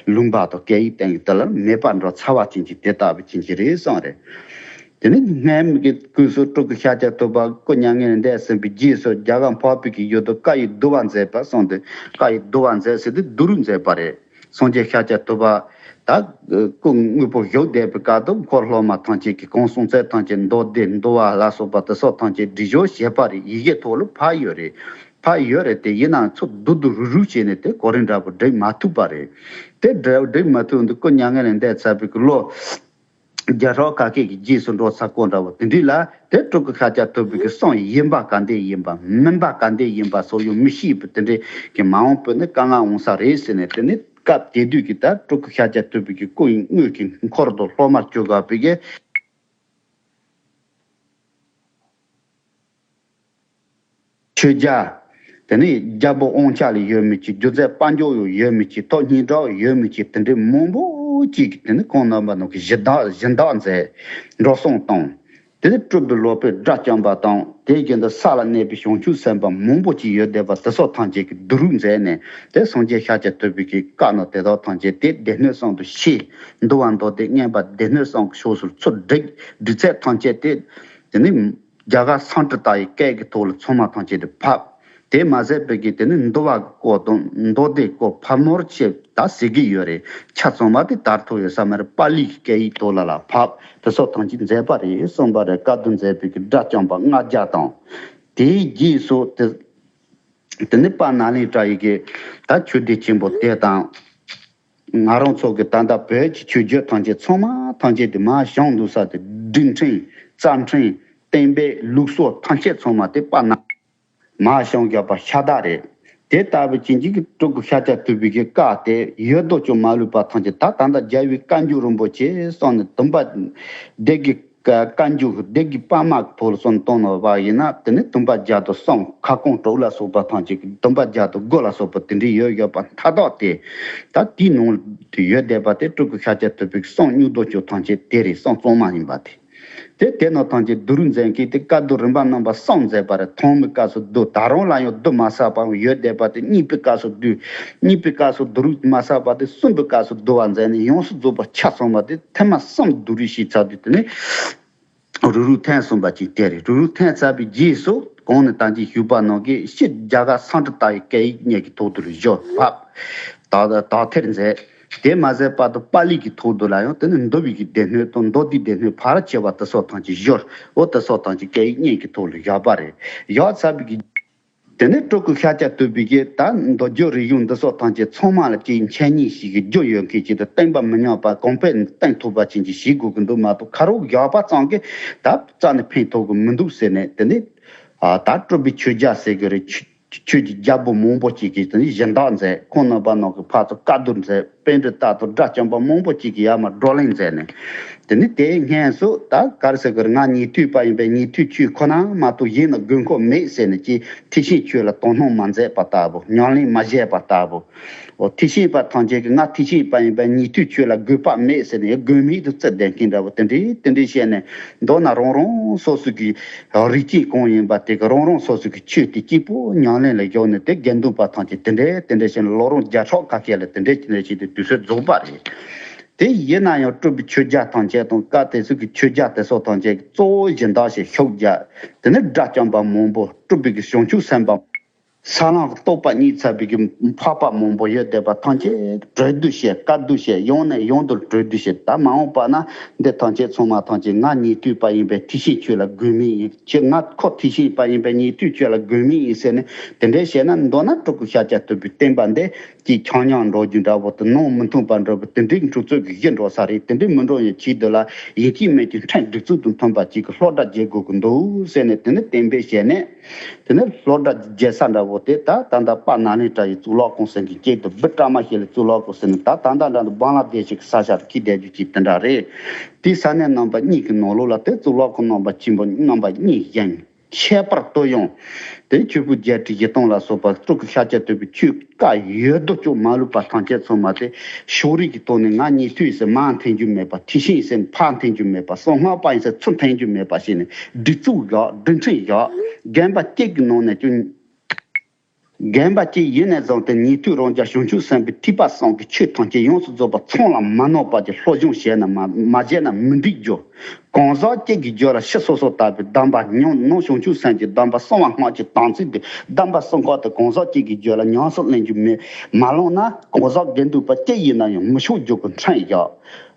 ལུང་པ་དང་སྐད་ཡིག་སྟེང་གི་དེ་ལ་མེད་པར་འགྲོ་ཚར་བ་ཅན་གྱི་དེ་ལྟ་བུ་ཅན་གྱི་རེད་གསུངས་རེད། དེ་ནི་སྔ་མོ་གི་སྐབས་སུ་སྤྲུལ་སྐུ་ཤཱཀྱ་ཐུབ་པ་སྐུ་མྱ་ངན་ལས་འདས་ཟིན་པའི་རྗེས་སུ་རྒྱ་གར་འཕགས་པའི་གི་ཡུལ་དུ་བཀའ་ཡི་བསྡུ་བ་མཛད་པ་གསུངས་ཏེ། བཀའ་ཡི་བསྡུ་བ་མཛད་ཟེར་ཏེ་བསྡུ་རུབ་མཛད་པ་རེད། སངས་རྒྱས་ཤཱཀྱ་ཐུབ་པ་ད་སྐུ་དངོས་པོ་བཞུགས་བསྡད་པའི་སྐབས་དུ་འཁོར་སློབ་མ་ཐམས་ཅད་ཀྱིས་གང་གསུང་ཚད་ཐམས་ཅད་མདོ་སྡེ་འདུལ་བ་ལ་སོགས་པ་དེ་སོགས་ཐམས་ཅད་སྒྲིག་སྦྱོར་བྱས་པ་རེད། ཡི་གེ་ཐོག་ལ་ཕབ་ཡོད་རེད། ཕབ་ཡོད་རེད་དེ། ཡིན་ནའང་ཚུར་བསྡུ་བསྡུ་རུབ་རུབ་བྱས་ནས་དེ་གོ་རིམ་འདྲ་པོ་སྒྲིག་མ་ཐུབ་པ་རེད། དེ་འདྲ་སྒྲིག་མ་ཐུབ་འདུག་སྐུ་མྱ་ངན་ལས་འདས་ཚར་བའི་གི་ལོ་བརྒྱ་ཕྲག་ཁ་ཤས་ཀྱི་རྗེས་སུ་འགྲོ་ཚར་སྐོར་འདྲ་བོ་དེ་འདྲ་ལ་དེ་སྤྲུལ་སྐུ་ཤཱཀྱ་ཐུབ་པའི་གི་གསུང་ཡིན་པ་ག་འདྲས་ཡིན་པ་མིན་པ་ག་འདྲས་ཡིན་པ་སོགས་ཡང་མི་ཤེས་པའི་དེ་འདྲས་ཀྱི་མ་འོངས་པ་ནི་དཀའ་ངལ་འོང་ས་རེད་ཟེར་ནས། དེ་ནི་སྐབས་དེ་དུས་ཀྱི་ད་སྤྲུལ་སྐུ་ཤཱཀྱ་ཐུབ་པའི་གི་སྐུ་ཡི་དངོས་ཀྱི་འཁོར་དུ་སློབ་མར་བཅུག་དགོས་པའི་གི་ཆོས་རྒྱལ། དེ་ནས་རྒྱལ་པོ་དབང་ཆ་ལ་ཡོད་མི་གཅིག་སྒྱུ་རྩལ་དཔལ་འབྱོར་ཡང་ཡོད་མི་གཅིག་ཐོབ་སྙིང་གྲགས་ཡོད་མི་གཅིག་དེ་འདྲའི་མང་པོ་གཅིག་གིས་དེ་ནི་ཁོང་རྣམ་པ་རྣམས་ཀྱི་གཞི་བདག་གཞི་བདག་མཛད། འགྲོ་སོང་བཏང་། དེ་ནི་སྤྲུལ་པའི་སློབ་དཔོན་དགྲ་བཅོམ་པ་དང་དེ་བཞིན་དུ་ས་ལ་གནས་པའི་བྱང་ཆུབ་སེམས་དཔའ་མང་པོ་གཅིག་ཡོད་བསྡད་པ་དེ་སོགས་ཐམས་ཅད་ཀྱིས་བསྡུ་རུབ་མཛད་ནས། དེ་སངས་རྒྱས་ཤཱཀྱ་ཐུབ་པའི་གི་བཀའ་རྣམས་དེ་དག་ཐམས་ཅད་དེ་སྡེ་སྣོད་གསུམ་དུ་ཕྱེ། འདུལ་བ་མདོ་སྡེ་མངོན་པ་སྡེ་སྣོད་གསུམ་གྱི་ཕྱོགས་སུ་ཚུར་བསྒྲིགས། སྒྲིག་ཚད་ཐམས་ཅད་དེ་དེ་ནི་རྒྱ་གར་སཾ་སྐྲྀ་ཏ་ཡི་སྐད་ཀྱི་ཐོག་ལ་ཚང་མ་ཐམས་ཅད་དུ་ཕབ། དེ་མ་ཟད་པའི་གི་དེ་ནི་འདུལ་བ་གི་སྐོར་དང་མདོ་སྡེ་སྐོར་ཕབ་ནོར་ཆེ་ད་ཟེར་གི་ཡོད་རེད། ཆ་ཚང་མ་དེ་དར་ཐུབ་ཡོད་ས་མ་རེད། པཱ་ལི་གི་སྐད་ཡིག་ཐོག་ལ་ལ་ཕབ། དེ་སོགས་ཐམས་ཅད་མཛད་པ་རེད་གསུངས་པ་རེད། བཀའ་བསྡུ་མཛད་པའི་གི་དགྲ་བཅོམ་པ་ལྔ་བརྒྱ་དང་། དེའི་རྗེས་སུ་དེ་དེ་ནི་དཔལ་ནཱ་ལེནྡྲ་ཡི་གི་ད་ཆོས་སྡེ་ཆེན་པོ་དེ་དང་། ང་རང་ཚོ་གི་ད་ལྟ་བོད་ཀྱི་ཆོས་བརྒྱུད་ཐམས་ཅད་ཚང་མ་ཐམས་ཅད་དེ་མར་བཞེངས་འདུག་ས་དེ་སྒྲིག་ཕྲེང་རྩ་ཕྲེང་བསྟན་པའི་ལུགས་སྲོལ་ཐམས་ཅད་ཚང་མ་དེ་དཔལ་ནཱ་མར་བཞེངས་བཞག་པ་ཤ་སྟག་རེད། དེ་ལྟ་བུ་ཅན་གྱི་སྤྲུལ་སྐུ་ཤཱཀྱ་ཐུབ་པའི་གི་བཀའ་དེ་ཡོད་དོ་ཅོག་མ་ལུས་པ་ཐམས་ཅད་ད་ད་ལྟ་རྒྱལ་བའི་བཀའ་འགྱུར་རིན་པོ་ཆེ་གསུངས་ནས་བསྡུམ་པ་སྡེ་དགེ་བཀའ་འགྱུར་སྡེ་དགེ་པདྨ་གི་ཐོག་ལ་གསུངས་བཏང་ནོ་བ་ཡིན་ན། དེ་ནི་བསྡུམ་པ་བརྒྱ་དང་གསུམ། ཁ་སྐོང་དྲུག་ལ་སོགས་པ་ཐམས་ཅད་ཀྱི་བསྡུམ་པ་བརྒྱ་དང་དགུ་ལ་སོགས་པ་དེ་འདྲའི་ཡོད་ཡོད་པ་མཐའ་དག་དེ། ད་དེའི་ནང་དུ་ཡོད་བསྡད་པ་དེ་སྤྲུལ་སྐུ་ཤཱཀྱ་ཐུབ་པའི་གསུང་སྙིང་བསྡུས་ཆོས་ཐམས་ཅད་དེ་རེད། གསུང་གཙང་མ་ཡིན་པ་དེ། དེ་དེ་རྣམས་ཐམས་ཅད་བསྡུ་རུབ་མཛད་མཁན་དེ་བཀའ་བསྡུ་རིམ་པ་རྣམ་པ་གསུམ་མཛད་པ་རེད། ཐོག་མའི་སྐབས་སུ་བསྡུ། ད་རུང་ལ་ཡང་བསྡུ་མ་ཟད་པ་ཡོད་བསྡད་པ་དེ་གཉིས་པའི་སྐབས་སུ་བསྡུ། གཉིས་པའི་སྐབས་སུ་བསྡུ་རུབ་མ་ཟད་པ་དེ་གསུམ་པའི་སྐབས་སུ་བསྡུ་བ་མཛད་ནས་ཡོངས་སུ་རྫོགས་པ་ཆ་ཚང་བ་དེ་ཐེངས་མ་གསུམ་བསྡུ་རུབ་བྱས་ཚར་དུས་དེ་ནི་རུ་རུ་ཐེངས་གསུམ་པ་ཅིག་དེ་རེད། རུ་རུ་ཐེངས་ཚར་བའི་རྗེས་སུ་གོང་ནས་ད་ཅི་ཞུས་པ་ནང་གི་ཕྱིས་རྒྱ་གར་སཾ་སྐྲྀ་ཏ་ཡི་སྐད་ཡིག་གཉིས་ཀྱི་ཐོག་ཏུ་བཞག་ཕབ། དག་དག་ཐེར་མཛད། དེ་མ་ཟད་པར་དུ་པཱ་ལི་གི་ཐོག་ཏུ་ལ་ཡང་དེ་ནི་འདུལ་བའི་གི་སྡེ་སྣོད་དང་མདོ་སྡེའི་སྡེ་སྣོད་ཕལ་ཆེ་བ་དེ་སོགས་ཐམས་ཅད་བཞག་འོ་དེ་སོགས་ཐམས་ཅད་སྐད་ཡིག་གཉིས་ཀྱི་ཐོག་ལ་བཞག་པ་རེད། བཞག་ཚར་བའི་གི་དེ་ནས་སྤྲུལ་སྐུ་ཤཱཀྱ་ཐུབ་པའི་གི་ད་མདོ་རྒྱུད་རིག་གཞུང་འདི་སོགས་ཐམས་ཅད་ཚང་མ་ལ་ཅིག་འཆད་ཉན་ཞིག་གི་རྒྱུ་ཡོད་མཁན་ཅིག་ཏུ་བསྟན་པ་མི་ཉམས་པ་གོང་འཕེལ་བསྟན་ཐུབ་པ་ཅན་ཅིག་བྱེད་དགོས་ཀྱི་འདུག་མ་གཏོགས་ཁ་རོག་བཞག་པ་ཙམ་གྱིས་ད་རྩ་ནས་ཕན་ཐོགས་ཀྱི་མི་འདུག་ཟེར་ནས། དེ་ནས་ཨ་ད་སྤྲུལ་པའི་ཆོས་རྒྱལ་ཟེར་གི་རེད། ཆོས་ཆོས་ཀྱི་རྒྱལ་པོ་མང་པོ་ཅིག་གིས་དེ་ནས་སྦྱིན་བདག་མཛད། ཁོང་རྣམ་པ་རྣམས་ཀྱིས་ཕར་ཚུར་བཀའ་བསྡུར་མཛད། པཎྜི་ཏ་དང་དགྲ་བཅོམ་པ་མང་པོ་ཅིག་གིས་ཡར་མར་བགྲོ་གླེང་མཛད་ནས། དེ་ནི་དེའི་སྔོན་སུ་ད་ག་རེ་ཟེར་དགོས་རེད། ང་ཉན་ཐོས་པ་ཡིན་པས་ཉན་ཐོས་ཆོས་ཁོ་ན་མ་གཏོགས་གཞན་ལ་དགོས་མཁོ་མེད་ཟེར་ནས་ཀྱི་ཐེག་ཆེན་ཆོས་ལ་དོ་སྣང་མ་མཛད་པ་ལྟ་བུ། ཉམས་ལེན་མ་བྱས་པ་ལྟ་བུ། འོ་ཐེག་ཆེན་པ་ཐམས་ཅད་ཀྱིས་ང་ཐེག་ཆེན་པ་ཡིན་པས་ཉན་ཐོས་ཆོས་ལ་དགོས་པ་མེད་ཟེར་ནས་དགོས་མེད་དུ་བརྩི་བསྡད་མཁན་འདྲ་བོ་དེ་འདྲའི་དེ་འདྲའི་བཤད་ནས། མདོར་ན་རང་རང་སོ་སོ་གི་རིགས་ཅན་གང་ཡིན་པ་དེ་གི་རང་རང་སོ་སོ་གི་ཆོས་དེ་གཅིག་པོ་ཉམས་ལེན་ལ་བཞག་ནས། དེ་དགེ་འདུན་པ་ཐམས་ཅད་དེ་འདྲའི་དེ་འདྲའི་བྱས་ནས་ལོ་རིམ་བརྒྱ་ཕྲག་ཁ་ཤས་ལ་དེ་འདྲའི་དེ་འདྲའི་བྱས་ཏེ་དུས་ཚོད་རྫོགས་པ་རེད། དེ་ཡིན་ན་ཡང་སྤྲུལ་པའི་ཆོས་རྒྱལ་ཐམས་ཅད་དང་། སྐབས་དེ་ཚོ་གི་ཆོས་རྒྱལ་དེ་ཚོ་ཐམས་ཅད་གཙོ་བོ་གཞན་དག་ཞིག་ཤུགས་རྒྱག་དེ་ནི་དགྲ་བཅོམ་པ་མང་པོ། སྤྲུལ་པའི་གི་བྱང་ཆུབ་སེམས་དཔའ། ས་ལམ་གྱི་རྟོགས་པ་རྙེད་ཚར་བའི་གི་འཕགས་པ་མང་པོ་ཡོད་བསྡད་པ་ཐམས་ཅད་གྲོས་བསྡུར་བྱས། བཀའ་བསྡུར་བྱས། ཡང་ནས་ཡང་དུ་གྲོས་བསྡུར་བྱས། ད་མ་འོངས་པ་ན་འདི་ཐམས་ཅད་ཚང་མ་ཐམས་ཅད་ང་ཉན་ཐོས་པ་ཡིན་པས་ཐེག་ཆེན་ཆོས་ལ་དགོས་མེད་ཡིན། ཁྱེད་ང་ཁོ་ཐེག་ཆེན་པ་ཡིན་པས་ཉན་ཐོས་ཆོས་ལ་དགོས་མེད་ཡིན་ཟེར་ནས་དེ་འདྲའི་བཤད་ན། མདོར་ན་སྤྲུལ་སྐུ་ཤཱཀྱ་ཐུབ་པའི་བསྟན་པ་འདི་ཀྱི་ཆག་ཉམས་འགྲོ་རྒྱུ་འདྲ་བོ་དང་། ནང་མི་མཐུན་པ་འདྲ་བོ་དེ་འདྲའི་འཁྲུག་རྩོད་ཀྱི་གཞི་འགྲོ་ས་རེད། དེ་འདྲའི་མི་འགྲོ་ཡང་ཆེད་དུ་ལ་ཡིན་གཅིག་མིན་གཅིག་ཕྲན་སྒྲིག་འཛུགས་དང་མཐུན་པ་ཅིག་གི་སློབ་གྲྭ་བརྒྱབ་དགོས་ཀྱི་འདུག་ཟེར་ནས་དེ་ནི་གཏན་འབེབས་བྱས་ནས། དེ་ནི་སློབ་གྲྭ་བརྒྱབ་ས་འདྲ་བོ་དེ་ད་ད་ལྟ་དཔལ་ནཱ་ལེནྡྲ་ཡི་གཙུག་ལག་ཁང་ཟེར་མཁན་གཅིག་དང་། བི་ཀྲ་མ་ཤཱི་ལའི་གཙུག་ལག་ཁང་ཟེར་ནས་ད་ད་ལྟ་འདྲ་འདུག་བང་ལ་དེ་ཤི་གི་ས་ཆ་དེ་ཁྱི་བསྡད་རྒྱུ་ཅིག་དེ་འདྲ་རེད། དེའི་ས་གནས་རྣམ་པ་གཉིས་ཀྱི་ནང་ལོགས་ལ་དེ་གཙུག་ལག་ཁང་རྣམ་པ་ཆེན་པོ་རྣམ་པ་གཉིས་བཞེངས། ཁྱད་པར་དུ་ཡང་དེ་ཆོས་ཕུང་བརྒྱད་ཁྲི་བཞི་སྟོང་ལ་སོགས་པ་སྤྲུལ་སྐུ་ཤཱཀྱ་ཐུབ་པའི་ཆོས་བཀའ་ཡོད་དོ་ཅོག་མ་ལུས་པ་ཐམས་ཅད་ཚང་མ་དེ་ཕྱོགས་རིས་ཀྱི་ཐོག་ནས་ང་ཉན་ཐོས་ཟེར་མར་འཐེན་རྒྱུ་མེད་པ། ཐེག་ཆེན་ཟེར་ཕར་འཐེན་རྒྱུ་མེད་པ། གསང་སྔགས་པ་ཡིན་ཟེར་ཚུར་འཐེན་རྒྱུ་མེད་པ་བྱས་ནས་སྒྲིག་འཛུགས་བཞག་སྒྲིག་ཁྲིམས་བཞག་རྒན་པ་གཅིག་གི་ནང་ནས་ཀྱང་། རྒན་པ་གཅིག་ཡིན་ནས་བཟུང་སྟེ་ཉན་ཐོས་རང་རྒྱལ་བྱང་ཆུབ་སེམས་དཔའི་ཐེག་པ་གསུམ་གྱི་ཆོས་ཐམས་ཅད་ཡོངས་སུ་རྫོགས་པ་ཚང་ལ་མ་གནང་བར་གྱི་སློབ་སྦྱོང་བྱས་ན་མ་མ་བྱས་ན་མི་འགྲིག་རྒྱུ། གང་ཟག་གཅིག་གི་རྒྱུད་ལ་ཕྱི་སོ་སོར་བརྟགས་པའི་སྡོམ་པ་ཉམས། ནང་བྱང་ཆུབ་སེམས་ཀྱི་སྡོམ་པ་གསང་བ་སྔགས་ཀྱི་དམ་ཚིག་དེ་སྡོམ་པ་གསུམ་ཀ་དེ་གང་ཟག་གཅིག་གི་རྒྱུད་ལ་ཉམས་སུ་ལེན་རྒྱུ་མེད། མ་བླངས་ན་གང་ཟག་དགེ་འདུན་པ་གཅིག་ཡིན་ན་ཡང་མི་ཆོག་རྒྱུ་གི་ཁྲིམས་བཞག་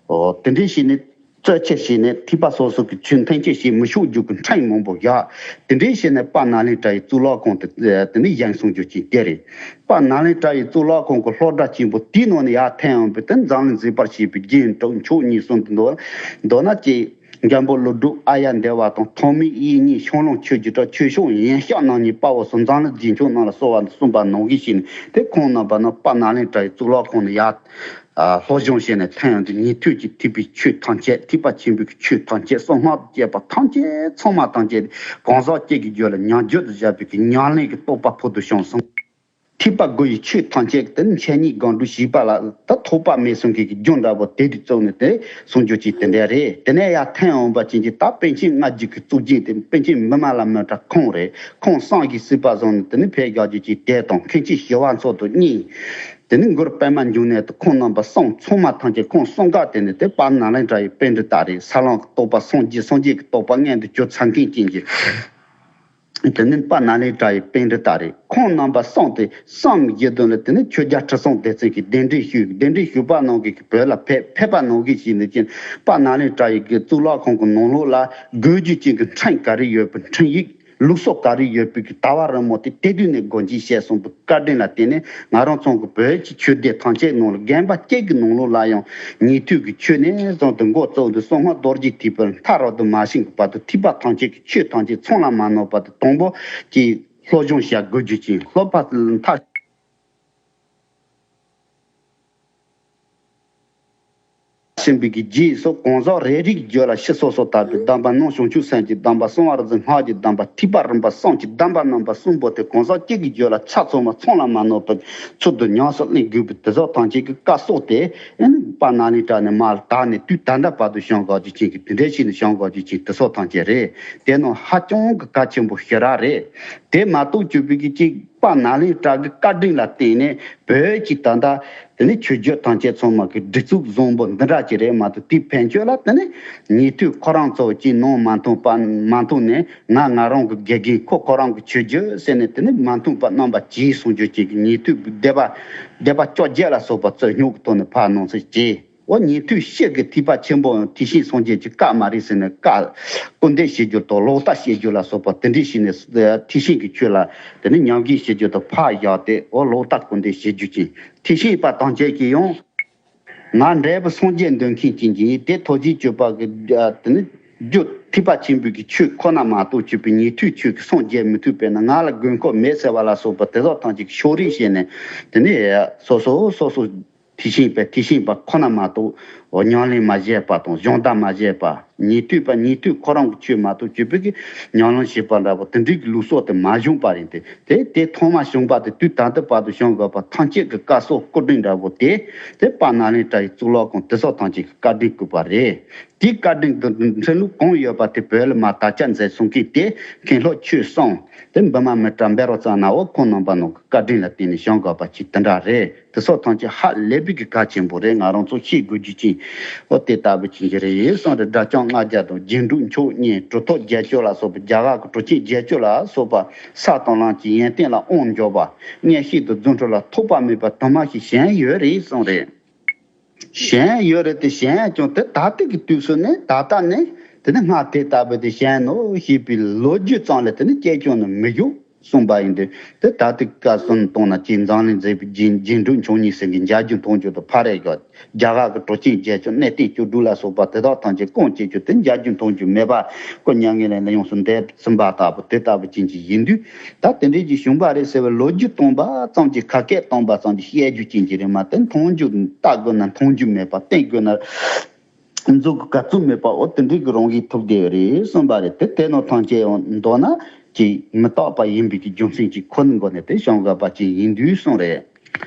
འོ་དེ་འདྲའི་བྱས་ནས། རྩོད་ཆེ་བྱས་ནས་ཐེག་པ་སོ་སོ་གི་ཆོས་འཐེན་ཆེ་བྱས་མི་ཆོག་རྒྱུ་གི་ཁྲིམས་མང་པོ་བཞག་དེ་འདྲའི་བྱས་ནས་དཔལ་ནཱ་ལེནྡྲ་ཡི་གཙུག་ལག་ཁང་དེ་དེ་ནི་བཞེངས་སོང་རྒྱུ་ཅིག་དེ་རེད། དཔལ་ནཱ་ལེནྡྲ་ཡི་གཙུག་ལག་ཁང་གི་སློབ་གྲྭ་ཆེན་པོ་དེའི་ནང་ནས་ཡར་འཐེན་ཡོང་བའི་དེ་འཛམ་གླིང་མཛེས་པར་བྱེད་པའི་རྒྱན་དྲུག་མཆོག་གཉིས་གསུམ་དུ་འདོད་འདོད་ན་ཅིག་འཇམ་དཔལ་ཀླུ་སྒྲུབ་ཨཱརྱ་དེ་བ་དང་། ཐོགས་མེད་དབྱིག་གཉེན་ཤོང་ལོང་ཆོས་ཀྱི་གྲགས། ཆོས་སྐྱོང་ཡན་ཞབས་རྣམ་གཉིས་དཔའ་བོ་སོགས་འཛམ་གླིང་རྗེས་འཇུག་རྣམས་ལ་གསོལ་བ་འདེབས་གསུངས་པ་ནང་བཞིན་བྱས་ནས་དེ་ཁོང་རྣམ་པ་རྣམས་དཔལ་ནཱ་ལེནྡྲ་ཡི་གཙུག་ལག་ཁང་ནས་ཡར། ཨ་སློབ་སྦྱོང་བྱས་ནས་ཐོན་ཡོང་དུས་ཉན་ཐོས་ཀྱི་ཐེག་པའི་ཆོས་ཐམས་ཅད། ཐེག་པ་ཆེན་པོའི་ཆོས་ཐམས་ཅད། གསང་སྔགས་ཀྱི་བཅས་པ་ཐམས་ཅད་ཚང་མ་ཐམས་ཅད་གང་ཟག་གཅིག་གི་རྒྱུད་ལ་ཉམས་རྒྱུད་དུ་བཞག་པའི་གི་ཉམས་ལེན་གྱི་རྟོགས་པ་ཕུལ་དུ་བྱུང་སོང་། ཐེག་པ་དགུ་ཡི་ཆོས་ཐམས་ཅད་དེ་འཆད་ཉན་སྒོམ་སྒྲུབ་བྱས་པ་ལ་ད་ཐོགས་པ་མེད་གསུང་མཁན་གྱི་རྒྱུ་འདྲ་པོ་དེ་དུས་གཙོ་ནས་དེ་གསུང་རྒྱུ་ཅིག་དེ་འདྲ་རེད། དེ་ནས་ཡར་ཐོན་འོང་བ་ཅན་གྱི་ད་པཎ་ཆེན་ལྔ་བརྒྱུད་ཀྱི་གཙུག་རྒྱན་དེ་པཎ་ཆེན་བི་མ་ལ་མི་ཏྲ་ཁོང་རེད། ཁོང་གསུམ་གྱིས་སྲིད་པ་བཟུང་ནས་དེ་ནས་ཕེབས་རྒྱག་རྒྱུ་ཅིག་དེ་དང་། མཁན་ཆེན་ཞི་བ་འཚོ་དང་གཉིས། དེ་ནས་གུ་རུ་པདྨ་འབྱུང་གནས་དང་ཁོང་རྣམ་པ་གསུམ། ཚང་མ་ཐམས་ཅད་ཁོང་གསུམ་ཀ་དེ་ནས་དེ་དཔལ་ནཱ་ལེནྡྲ་ཡི་པཎྜི་ཏ་རེད། ས་ལམ་གྱི་རྟོགས་པ་སངས་རྒྱས། སངས་རྒྱས་ཀྱི་རྟོགས་པ་མངོན་དུ་གྱུར་ཚར་མཁན་ཅན་གྱི། དེ་ནས་དཔལ་ནཱ་ལེནྡྲ་ཡི་པཎྜི་ཏ་རེད། ཁོང་རྣམ་པ་གསུམ་དེ་གསུམ་གྱི་དོན་ལ་དེ་ནས་ཆོས་རྒྱལ་ཁྲི་སྲོང་ལྡེ་བཙན་གྱིས་གདན་འདྲེན་ཞུས། གདན་འདྲེན་ཞུས་པ་ནང་གི་བོད་ལ་ཕེབས་ཕེབས་པ་ནང་གི་ཞིག་ནས་ཀྱང་དཔལ་ནཱ་ལེནྡྲ་ཡི་གི་གཙུག་ལག་ཁང་གི་ནང་ལོགས་ལ་དགོས་རྒྱུ་ཅན་གྱི་ཁྲིམས་ག་རེ་ཡོད་པའི་ཁྲིམས་ཡིག་ལུགས་སྲོལ་ག་རེ་ཡོད་པའི་གི་ད་བར་རིང་མོ་དེ་དེ་དུས་ནས་སྒོ་འབྱེད་བྱས་སོང་བའི་བཀའ་དྲིན་ལ་བརྟེན་ནས་ང་རང་ཚོ་གི་བོད་ཀྱི་ཆོས་སྡེ་ཐམས་ཅད་ནང་ལ་རྒན་པ་གཅིག་གི་ནང་ལོགས་ལ་ཡང་ཉན་ཐོས་ཀྱི་ཆོས་ནས་བཟུང་སྟེ་འགོ་བཙུགས་ཏེ་གསང་སྔགས་རྡོ་རྗེ་ཐེག་པའི་མཐའ་རབ་ཏུ་མ་ཕྱིན་གྱི་བར་དུ་ཐེག་པ་ཐམས་ཅད་ཀྱི་ཆོས་ཐམས་ཅད་ཚང་ལ་མ་ནོར་བར་དུ་དང་པོ་ཀྱི་སློབ་སྦྱོང་བྱ་དགོས་རྒྱུ་ཅན། སློབ་པ་མཐར་ཕྱིན་པའི་གི་རྗེས་སུ་གང་ཟག་རེ་རེའི་རྒྱུད་ལ་ཕྱི་སོ་སོར་བརྟགས་པའི་སྡོམ་པ། ནང་བྱང་ཆུབ་སེམས་ཀྱི་སྡོམ་པ། གསང་བ་རིག་འཛིན་སྔགས་ཀྱི་སྡོམ་པ། ཐེག་པ་རིམ་པ་གསུམ་གྱི་སྡོམ་པ་རྣམ་པ་གསུམ་པོ་དེ་གང་ཟག་གཅིག་གི་རྒྱུད་ལ་ཆ་ཚང་བ་ཚང་ལ་མ་ནོར་བར་ཚུལ་དུ་ཉམས་སུ་ལེན་དགོས་པའི་དེ་ཚོ་ཐམས་ཅད་ཀྱི་བཀའ་སྩལ་ཏེ། ཨེ་ནི་དཔལ་ནཱ་ལེནྡྲ་ནས་མར་དར་ནས་དུས་ད་ལྟ་བར་དུ་བྱུང་དགོས་རྒྱུ་ཅན་གྱི་དེ་འདྲ་ཞིག་ནས་བྱུང་དགོས་རྒྱུ་ཅན་དེ་ཚོ་ཐམས་ཅད་རེད། དེ་ནང་ཧ་ཅང་གི་གལ་ཆེན་པོ་ཞེ་དྲག་རེད། དེ་མ་གཏོགས་གྱུར་པའི་གི་ཅིག་དཔལ་ནཱ་ལེནྡྲ་གི་བཀའ་དྲིན་ལ་བརྟེན་ནས་བོད་ཀྱི་ད་ལྟ་དེ་ནི་ཆོས་བརྒྱུད་ཐམས་ཅད་ཚང་མ་གི་སྒྲིག་འཛུགས་བཟང་པོ་འདི་འདྲ་ཅིག་རེད་མ་གཏོགས། དེའི་ཕན་ཆོད་ལ་དེ་ནི་ཉན་ཐོས་ཁོ་རང་ཚོ་ཅིག་ནང་མ་འཐོན་པ་མ་འཐོན་ནས་ང་ང་རང་གི་དགེ་རྒན་ཁོ་ཁོ་རང་གི་ཆོས་བརྒྱུད་ཟེར་ནས་དེ་ནི་མ་འཐོན་པ་རྣམ་པ་ཅིག་གསུང་རྒྱུ་ཅིག་གི་ཉན་ཐོས་སྡེ་པ་སྡེ་པ་བཅོ་བརྒྱད་ལ་སོགས་པ་རྩོད་རྙོག་གི་ཐོག་ནས་ཕར་གནང་ཚུལ་ཅིག་འོ་ཉན་ཐོས་སྤྱི་གི་ཐེག་པ་ཆེན་པོའམ་ཐེག་ཆེན་སངས་རྒྱས་ཀྱི་བཀའ་མ་རེད་ཟེར་ནས་བཀའ་སྐུར་འདེབས་བྱེད་རྒྱུ་དང་ལོག་ལྟ་བྱེད་རྒྱུ་ལ་སོགས་པ་དེ་འདྲ་བྱས་ནས་ཐེག་ཆེན་གྱི་ཆོས་ལ་དེ་ནི་ཉམས་ཞིབ་བྱེད་རྒྱུ་དང་ཕར་བཞག་སྟེ། འོ་ལོག་ལྟ་སྐུར་འདེབས་བྱེད་རྒྱུ་ཅན། ཐེག་ཆེན་པ་ཐམས་ཅད་ཀྱིས་ཡང་ང་འབྲས་བུ་སངས་རྒྱས་འདོད་མཁན་ཅན་གྱི་དེ་ཐུགས་རྗེ་སྤྱོད་པ་གི་དེ་ནི་རྒྱུ་ཐེག་པ་ཆེན་པོའི་གི་ཆོས་ཁོ་ན་མ་གཏོགས་གྱུར་པའི་ཉན་ཐོས་ཆོས་ཀྱི་སངས་རྒྱས་མི་ཐུབ་པས་ན་ང་ལ་དགོས་མཁོ་མེད་ཟེར་བ་ལ་སོགས་པ་དེ་ཚོ་ཐམས་ཅད་ཕྱོགས་རིས་བྱས་ནས་དེ་ནི་སོ་སོ་སོ་སོ། ཐེག་ཆེན་པ་ཐེག་ཆེན་པ་ཁོ་ན་མ་གཏོགས་ ཉམས་ལེན་མ་བྱས་པ་དང་སྦྱོང་བརྡར་མ་བྱས་པ། ཉན་ཐོས་པ་ཉན་ཐོས་ཁོ་རང་གི་ཆོས་མ་གཏོགས་བཅོས་པའི་གི་ཉམས་ལེན་བྱེད་པ་འདྲ་པོ་དེ་འདྲའི་གི་ལུགས་སྲོལ་དེ་མ་བྱུང་པ་རེད། དེ་དེ་དེ་ཐོག་མ་བྱུང་པ་དེ་དུས་ད་ལྟ་བར་དུ་བྱུང་དགོས་པ་ཐམས་ཅད་ཀྱི་བཀའ་སྲོལ་སྐུ་དྲིན་འདྲ་པོ་དེ་དེ་དཔལ་ནཱ་ལེནྡྲ་ཡི་གཙུག་ལག་ཁང་དེ་སོགས་ཐམས་ཅད་ཀྱི་བཀའ་དྲིན་བསྐུལ་བ་རེད། དེའི་བཀའ་དྲིན་དུ་འཕྲིན་ལུགས་གང་ཡོད་པ་དེ་བོད་ལ་མ་དར་ཆ་མཛད་སོང་གི་དེ་མཁན་སློབ་ཆོས་གསུམ་དེ་འབུམ་མ་མི་ཏྲ་འབད་རོགས་ཙ་ན་འོ་ཁོང་རྣམ་པ་ནང་གི་བཀའ་དྲིན་ལ་བརྟེན་ནས་བྱུང་དགོས་པ་ཅིག་དེ་འདྲ་རེད། དེ་སོགས་ཐམས་ཅད་ཧ་ལས་པའི་གི་གལ་ཆེན་པོ་རེད། ང་རང་ཚོ་ཤེས་དགོས་རྒྱུ་ཅིག་འོ་དེ་ལྟ་བུ་ཅིག་རེད་གསུངས་རེད། སྒྲ་བསྐྱང་ལྔ་བརྒྱ་དང་རྒྱན་དྲུག་མཆོག་གཉིས་གྲུབ་ཐོབ་བརྒྱད་ཅུ་ལ་སོགས་པ་རྒྱ་གར་གྱི་གྲུབ་ཆེན་བརྒྱད་ཅུ་ལ་སོགས་པ་ས་དང་ལམ་གྱི་ཡོན་ཏན་ལ་དབང་འབྱོར་པ་མངོན་ཤེས་དང་རྫུ་འཕྲུལ་ལ་ཐོགས་པ་མེད་པ་དུ་མ་ཞིག་བྱོན་ཡོད་རེད་གསུངས་རེད། བྱོན་ཡོད་རེད་དེ་བྱོན་ཡང་ཀྱང་དེ་ད་ལྟའི་གི་དུས་སུ་ནི་ད་ལྟ་ནི་དེ་ནི་སྔར་དེ་ལྟ་བུ་དེ་བྱོན་ནོ་ཞེས་པའི་ལོ་རྒྱུས་ཙམ་ལ་དེ་ནི་སྐྱེས་ཀྱང་ནི་མི་བཞུགས་གསུངས་པ་ཡིན་ཏེ། དེ་ད་ལྟའི་སྐབས་སུ་ནི་གཏོང་ན་ཅིག་འཛམ་གླིང་མཛེས་པའི་རྒྱན་རྒྱན་དྲུག་མཆོག་གཉིས་ཟེར་གི་འཇའ་རྒྱུན་མཐོང་རྒྱུ་དང་ཕ་རེ་གི་རྒྱ་གར་གྱི་གྲུབ་ཆེན་བརྒྱད་ཅུ་གནས་བརྟན་བཅུ་དྲུག་ལ་སོགས་པ་དེ་དག་ཐམས་ཅད་སྐོང་བྱེད་རྒྱུ་དེ་འཇའ་རྒྱུན་མཐོང་རྒྱུ་མེད་པ་སྐུ་མྱ་ངན་ལས་ཡོངས་སུ་འདས་ཟིན་པ་ལྟ་བུ་དེ་ལྟ་བུ་ཅན་ཅིག་ཡིན་དུས། ད་དེ་འདྲའི་ཅིག་བྱུང་བ་རེད་ཟེར་བའི་ལོ་རྒྱུས་སྟོན་པ་ཙམ་གྱིས་ཁ་སྐད་སྟོན་པ་ཙམ་གྱིས་བཤད་རྒྱུ་ཅན་གྱི་རེད་མ་གཏོགས་མཐོང་རྒྱུ་ལྟ་དགོས་ན་མཐོང་རྒྱུ་མེད་པ་བསྟན་དགོས་ན་མཛུབ་གུ་ག་ཚོད་མེད་པ་འོ་དེ་འདྲའི་གི་རང་གིས་ཐུབ་བསྡད་ཡོད་རེད་གསུངས་པ་རེད། དེ་དེ་ནང་ཐམས་ཅད་ཡང་མདོར་ན་ཅིག་མི་རྟག་པ་ཡིན་པའི་གི་རྒྱུ་མཚན་གྱིས་ཁོ་ནི་མགོ་ནས་དེ་བྱུང་དགོས་པ་ཅིག་ཡིན་དུས་གསུངས་རེད།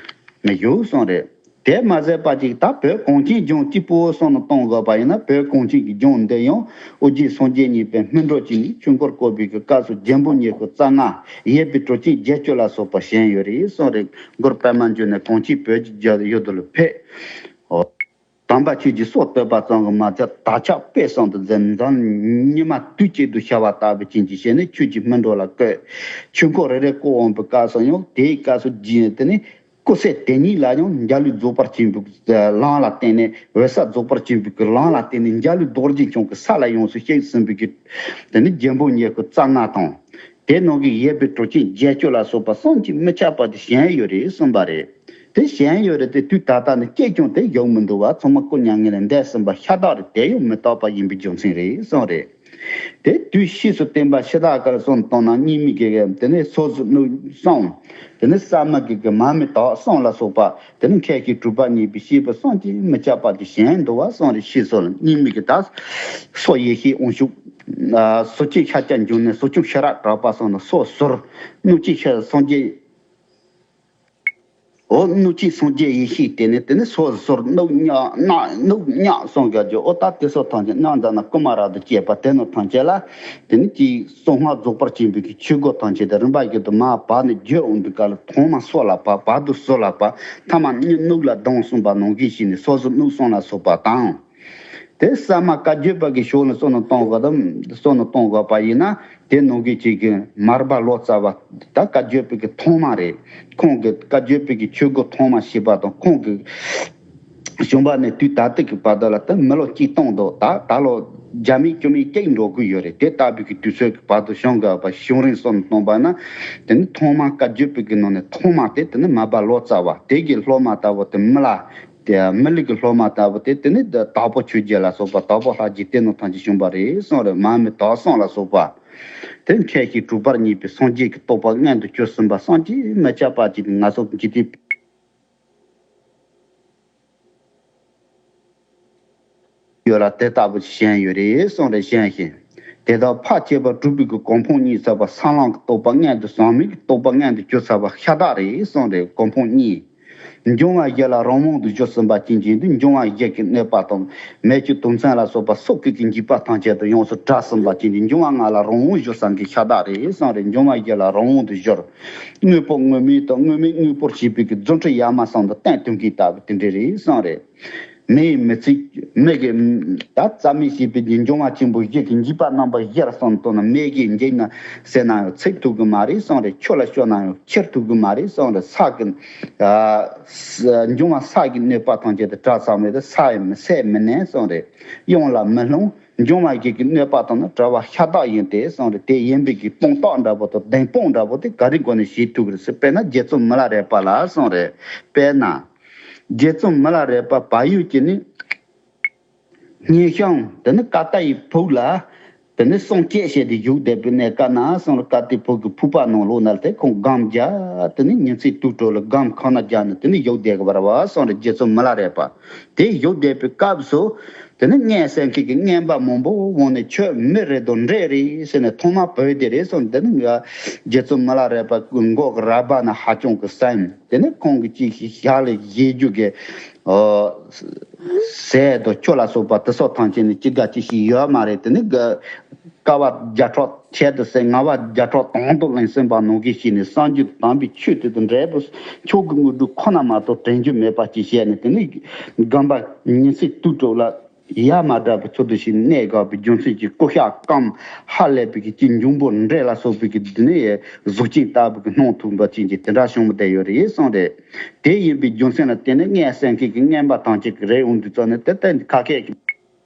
མི་བཞུགས་གསུངས་རེད། དེ་མ་ཟད་པ་ཅིག་ད་བོད་གངས་ཅན་ལྗོངས་གཅིག་པོ་བསམ་བློ་གཏོང་དགོས་པ་ཡིན་ན་བོད་གངས་ཅན་གྱི་ལྗོངས་འདི་ཡང་ཨོ་རྒྱན་སངས་རྒྱས་གཉིས་པའི་སྨིན་གྲོལ་གྱི་ནི་ཆོས་འཁོར་བསྐོར་བའི་གི་སྐབས་སུ་རྒྱལ་པོ་ཉི་ཤུ་རྩ་ལྔ་ཡོད་པའི་གྲུབ་ཆེན་བརྒྱད་ཅུ་ལ་སོགས་པ་བྱོན་ཡོད་རེད་གསུངས་རེད། མགུར་པདྨ་འབྱུང་གནས་གངས་ཅན་བོད་ཀྱི་རྒྱ་ཡུལ་དུ་ལ་ཕེབས། དམ་པ་ཆོས་ཀྱི་སྲོག་བཏོད་པ་ཙམ་གྱིས་མ་ཚད་དར་ཁྱབ་དཔེ་བཟང་དུ་མཛད། འཛམ་ཉི་མ་དུས་གཅིག་ཏུ་ཤར་བ་ལྟ་བུ་ཅན་གྱི་ཞལ་ནས་ཆོས་ཀྱི་སྨིན་གྲོལ་ལ་བཀོད། ཆོས་འཁོར་རེ་རེ་བསྐོར་འོང་པའི་སྐབས་སུ་ཡང་དེའི་སྐབས་སུ་རྗེ་དེ་ནི་སྐུ་ཚེ་དེ་ཉིད་ལ་ཡང་འཇའ་ལུས་རྫོགས་པར་བྱིན་པའི་ལམ་ལ་བརྟེན་ནས་འོད་གསལ་རྫོགས་པར་བྱིན་པའི་ལམ་ལ་བརྟེན་ནས་འཇའ་ལུས་རྡོ་རྗེ་འཆང་གི་ས་ལ་ཡོངས་སུ་གཤེགས་ཟིན་པའི་གི་དེ་ནི་རྒྱལ་པོ་ཉི་ཤུ་རྩ་ལྔ་དང་། དེ་ནང་གི་ཡོད་པའི་གྲུབ་ཆེན་བརྒྱད་ཅུ་ལ་སོགས་པ་བསམ་གྱིས་མི་ཁྱབ་པ་དེ་བྱོན་ཡོད་རེད་གསུངས་པ་རེད། དེ་བྱོན་ཡོད་རེད་དེ་དུས་ད་ལྟ་ནི་སྐྱེས་ཀྱང་དེ་ཡོང་མི་འདུག་བ་ཚང་མ་སྐུ་མྱ་ངན་ལས་འདས་ཟིན་པ་ཤ་སྟག་རེད། དེ་ཡང་མི་རྟག་པ་ཡིན་པའི་རྒྱུ་མཚན་རེད་གསུངས་རེད། དེ་དུས་ཕྱིས་སུ་བསྟན་པ་ཕྱི་དར་ཁར་སོང་བཏང་ན་སྙིགས་མའི་གི་དེ་ནས་སོ་སོ་ནུ་གསུངས། དེ་ནས་ས་མ་གི་གི་མ་མི་དག་གསུངས་ལ་སོགས་པ། དེ་ནི་མཁས་ཤིང་གྲུབ་པ་བརྙེས་པའི་སྐྱེས་བུ་བསམ་གྱིས་མི་ཁྱབ་པ་དེ་བྱོན་འདུག་བ་གསུངས་རེད། ཕྱིས་སུ་ལ་སྙིགས་མའི་གི་ད་སོ་ཡེ་ཤེས་དབང་ཕྱུག་ཟུར་ཅན་ཤཱཀྱ་འབྱུང་གནས་ཟུར་ཆུང་ཤེས་རབ་གྲགས་པ་སོགས་ནི་སོ་ཟུར་སྣོད་ཅན་ཤེས་སངས་རྒྱས། འོ་སྣོད་ཅན་སངས་རྒྱས་ཡེ་ཤེས་དེ་ནི་དེ་ནི་སོ་ཟུར་སྣོད་ཉག་སྣ་སྣོད་ཉག་གསུངས་དགོས་རྒྱུ་འོ་ད་དེ་སོགས་ཐམས་ཅད་སྣང་མཛད་ན་ཀུ་མ་ར་དང་བཅས་པ་དེ་ནི་ཐམས་ཅད་ལ་དེ་ནི་ཅིག་གསང་སྔགས་རྫོགས་པར་བྱིན་པའི་གི་ཆོས་སྒོ་ཐམས་ཅད་དེ་རིམ་པ་བཞིན་དུ་མར་བབས་ནས་བརྗོད་འོང་དུས་སྐབས་ལ་ཐོག་མ་སོ་ལ་བབས། བར་དུ་ཟུར་ལ་བབས། ཐ་མ་སྣོད་ལ་ལྡང་གསུངས་པ་ནང་བཞིན་བྱས་ནས་སོ་ཟུར་སྣོད་གསུམ་ལ་སོགས་པ་དང་། དེ་ས་མ་བཀའ་བརྒྱུད་པ་གི་ཕྱོགས་ནས་བསམ་བློ་གཏོང་དགོས་དམ་བསམ་བློ་གཏོང་དགོས་པ་ཡིན་ན་དེ་ནང་གི་ཅིག་གི་མར་པ་ལོ་ཙཱ་བ་ད་བཀའ་བརྒྱུད་པའི་གི་ཐོག་མ་རེད། ཁོང་གི་བཀའ་བརྒྱུད་པའི་གི་ཆོས་སྒོ་ཐོག་མ་ཞེས་པ་དང་ཁོང་གི་བྱུང་བ་ནས་དུས་ད་ལྟ་གི་བར་དུ་ལ་ད་མི་ལོ་གཅིག་སྟོང་དང་ད་ད་ལོ་བརྒྱ་མེད་བཅུ་མེད་གཅིག་འགྲོ་གི་ཡོད་རེད། དེ་ལྟ་བུའི་གི་དུས་ཚོད་ཀྱི་བར་དུ་བྱུང་དགོས་པ་བྱུང་རིང་བསམ་བློ་གཏོང་པ་ན་དེ་ནི་ཐོག་མ་བཀའ་བརྒྱུད་པའི་གི་ནང་ནས་ཐོག་མ་དེ་དེ་ནི་མར་པ་ལོ་ཙཱ་བ་དེ་གི་སློབ་མ་ལྟ་བུ་དེ་མི་ལ། དེ་མི་ལུས་ཀྱི་སློབ་མ་ལྟ་བུ་དེ་དེ་ནི་དྭགས་པོ་ཆོས་རྒྱལ་ལ་སོགས་པ་དྭགས་པོ་ལྷ་རྗེ་དེ་ནི་ཐམས་ཅད་བྱུང་བ་རེད་གསུངས་རེད། མ་མི་དག་གསུངས་ལ་སོགས་པ། དེ་མཁས་ཤིང་གྲུབ་པ་བརྙེས་པའི་སངས་རྒྱས་ཀྱི་རྟོགས་པ་མངོན་དུ་གྱུར་ཟིན་པ་བསམ་གྱིས་མི་ཁྱབ་པ་ཅིག་ང་ཚོ་འཇིག་རྟེན་ཡོད་ལ་དེ་ལྟ་བུ་ཞིག་བཞེངས་ཡོད་རེད་གསུངས་རེད། བཞེངས་ཤིང་། དེ་དག་ཕར་བཅད་པ་གྲུབ་པའི་གི་གོ་འཕང་གཉིས་ཟེར་བ་ས་ལམ་གྱི་རྟོགས་པ་མངོན་དུ་ཟབ་མོའི་གི་རྟོགས་པ་མངོན་དུ་གྱུར་ཚར་བ་ཤ་སྟག་རེད་གསུངས་རེད། གོ་འཕང་གཉིས། འབྱུང་བ་བཞི་ལ་རང་དབང་དུ་གྱུར་ཟིན་པ་ཅན་གྱི་འདི་འབྱུང་བ་བཞི་གི་གནོད་པ་དང་མེ་ཆུ་དུག་མཚོན་ལ་སོགས་པ་སྲོག་གི་གི་འཇིགས་པ་ཐམས་ཅད་དུ་ཡོངས་སུ་བྲལ་ཟིན་པ་ཅན་གྱི་འབྱུང་བ་ལྔ་ལ་རང་དབང་གྱུར་ས་གི་ཤ་སྟག་རེད་གསུངས་རེད། འབྱུང་བ་བཞི་ལ་རང་དབང་དུ་གྱུར། དངོས་པོ་དངོས་མེད་དང་དངོས་མེད་དངོས་པོར་བྱེད་པའི་གི་རྫུ་འཕྲུལ་ཡ་མ་བསམ་དུ་བསྟན་ཐུབ་མཁན་ལྟ་བུ་དེ་འདྲ་རེད་གསུངས་རེད། མེ་ཡིས་མི་ཚིག་མེ་གི་ད་རྩ་མེད་བྱེད་པའི་གི་འབྱུང་བ་ཆེན་པོ་བཞི་གི་འཇིགས་པ་རྣམ་པ་བཞི་ལ་སོགས་བཏང་ན་མེ་གིས་འཇིགས་ན་ཟེར་ན་ཡང་ཚིག་ཐུབ་གི་མ་རེད་གསུངས་རེད། ཆུ་ལ་ཤོར་ན་ཡང་འཁྱེར་ཐུབ་གི་མ་རེད་གསུངས་རེད། ས་གི་ཨ་ས་འབྱུང་བ་ས་གི་གནོད་པ་ཐམས་ཅད་དེ་བྲལ་ཚར་མེད་དེ་ས་ཡིས་མི་ཟད་མི་ནན་གསུངས་རེད། གཡང་ལ་མི་ལྷུང་། འབྱུང་བ་བཞི་གི་གནོད་པ་དང་ནི་བྲལ་བ་ཤ་སྟག་ཡིན་ཏེ་གསུངས་རེད། དེ་ཡིན་པའི་གི་སྤངས་རྟོགས་འདྲ་པོ་དང་བདེན་སྤངས་འདྲ་པོ་དེ་ག་རེ་སྒོ་ནས་བྱེད་ཐུབ་ཀྱི་རེད་ཟེར་དཔེར་ན་རྗེ་བཙུན་མི་ལ་རས་པ་ལ་གསུངས་རེད། དཔེར་ན། རྗེ་བཙུན་མི་ལ་རས་པ་བལ་ཡུལ་གྱི་ནི། སྙན་ཤང་དེ་ནི་ཀ་ཏ་ཡི་ཕུག་ལ། དེ་ནས་སངས་རྒྱས་བྱས་ཏེ་བཞུགས་བསྡད་པའི་གནས་སྐབས་ན་སོང་ར་ཀ་ཏི་བུ་གི་ཕུག་པ་ནང་ལོགས་ན་དེ་ཁོང་སྒོམ་རྒྱག་དེ་ནས་ཉིན་མཚན་དུས་དྲུག་ལ་སྒོམ་ཁོ་ན་རྒྱག་ནས་དེ་ནས་བཞུགས་བསྡད་གི་བར་བ་སོང་ར་རྗེ་བཙུན་མི་ལ་རས་པ་དེ་བཞུགས་བསྡད་པའི་སྐབས་སུ། དེ་ནས་སྔས་སེང་གེ་གི་རྔན་པ་མང་པོ་འོང་ནས་ཁྱོད་མི་རེད་དོ་འདྲེ་རེད་ཟེར་ནས་ཐོག་མ་བོད་དེ་རེད་སོང་། དེ་ནས་ང་རྗེ་བཙུན་མི་ལ་རས་པ་མགོ་གི་ར་བ་ན་ཧ་ཅང་གི་སེམས། དེ་ནས་ཁོང་གི་ཅིག་ཞག་ལ་བཞེས་རྒྱུ་གི་ཟས་དང་ཆུ་ལ་སོགས་པ་དེ་སོགས་ཐམས་ཅད་ནི་ཅི་དགའ་ཅི་ཞིག་ཡོད་མ་རེད། དེ་ནི་དགའ་ཀ་བ་བརྒྱ་ཕྲག་ཁྱད་དུ་བསད། ལྔ་བ་བརྒྱ་ཕྲག་དང་དུ་ལེན་ཟིན་པ་ནང་བཞིན་བྱས་ནས་སངས་རྒྱས་དམ་པའི་ཆོས་དེ་དང་འབྲས་བུ་མཆོག་གི་དངོས་གྲུབ་ཁོ་ན་མ་གཏོགས་དྲན་རྒྱུ་མེད་པ་ཅིག་བྱས་ནས། དེ་ནི་སྒོམ་པ་ཉིན་མཚན་དུས་དྲུག་ལ་ཡ་མ་བསྒྲགས་པའི་ཚུལ་དུ་ཞིག་གནས་དགའ་བའི་རྒྱུ་མཚན་གྱིས་སྐུ་ཤ་སྐམ་ཧ་ལས་པའི་གི་ཅི་འབྱུང་པོ་འདྲེ་ལ་སོགས་པའི་གི་འདི་ནི་གཟུགས་ཅན་ལྟ་བུ་གི་སྣང་ཐུབ་པ་ཅན་གྱི་དེ་འདྲ་བྱུང་བ་དེ་ཡོད་རེད་གསུངས་རེད། དེ་ཡིན་པའི་རྒྱུ་མཚན་ལ་བརྟེན་ནས་སྔས་སེང་གེ་གི་རྔན་པ་ཐམས་ཅད་ཀྱི་རེ་འོང་དུས་ཙམ་ནས་དེ་ལྟ་ཁ་སྐད་ཀྱི།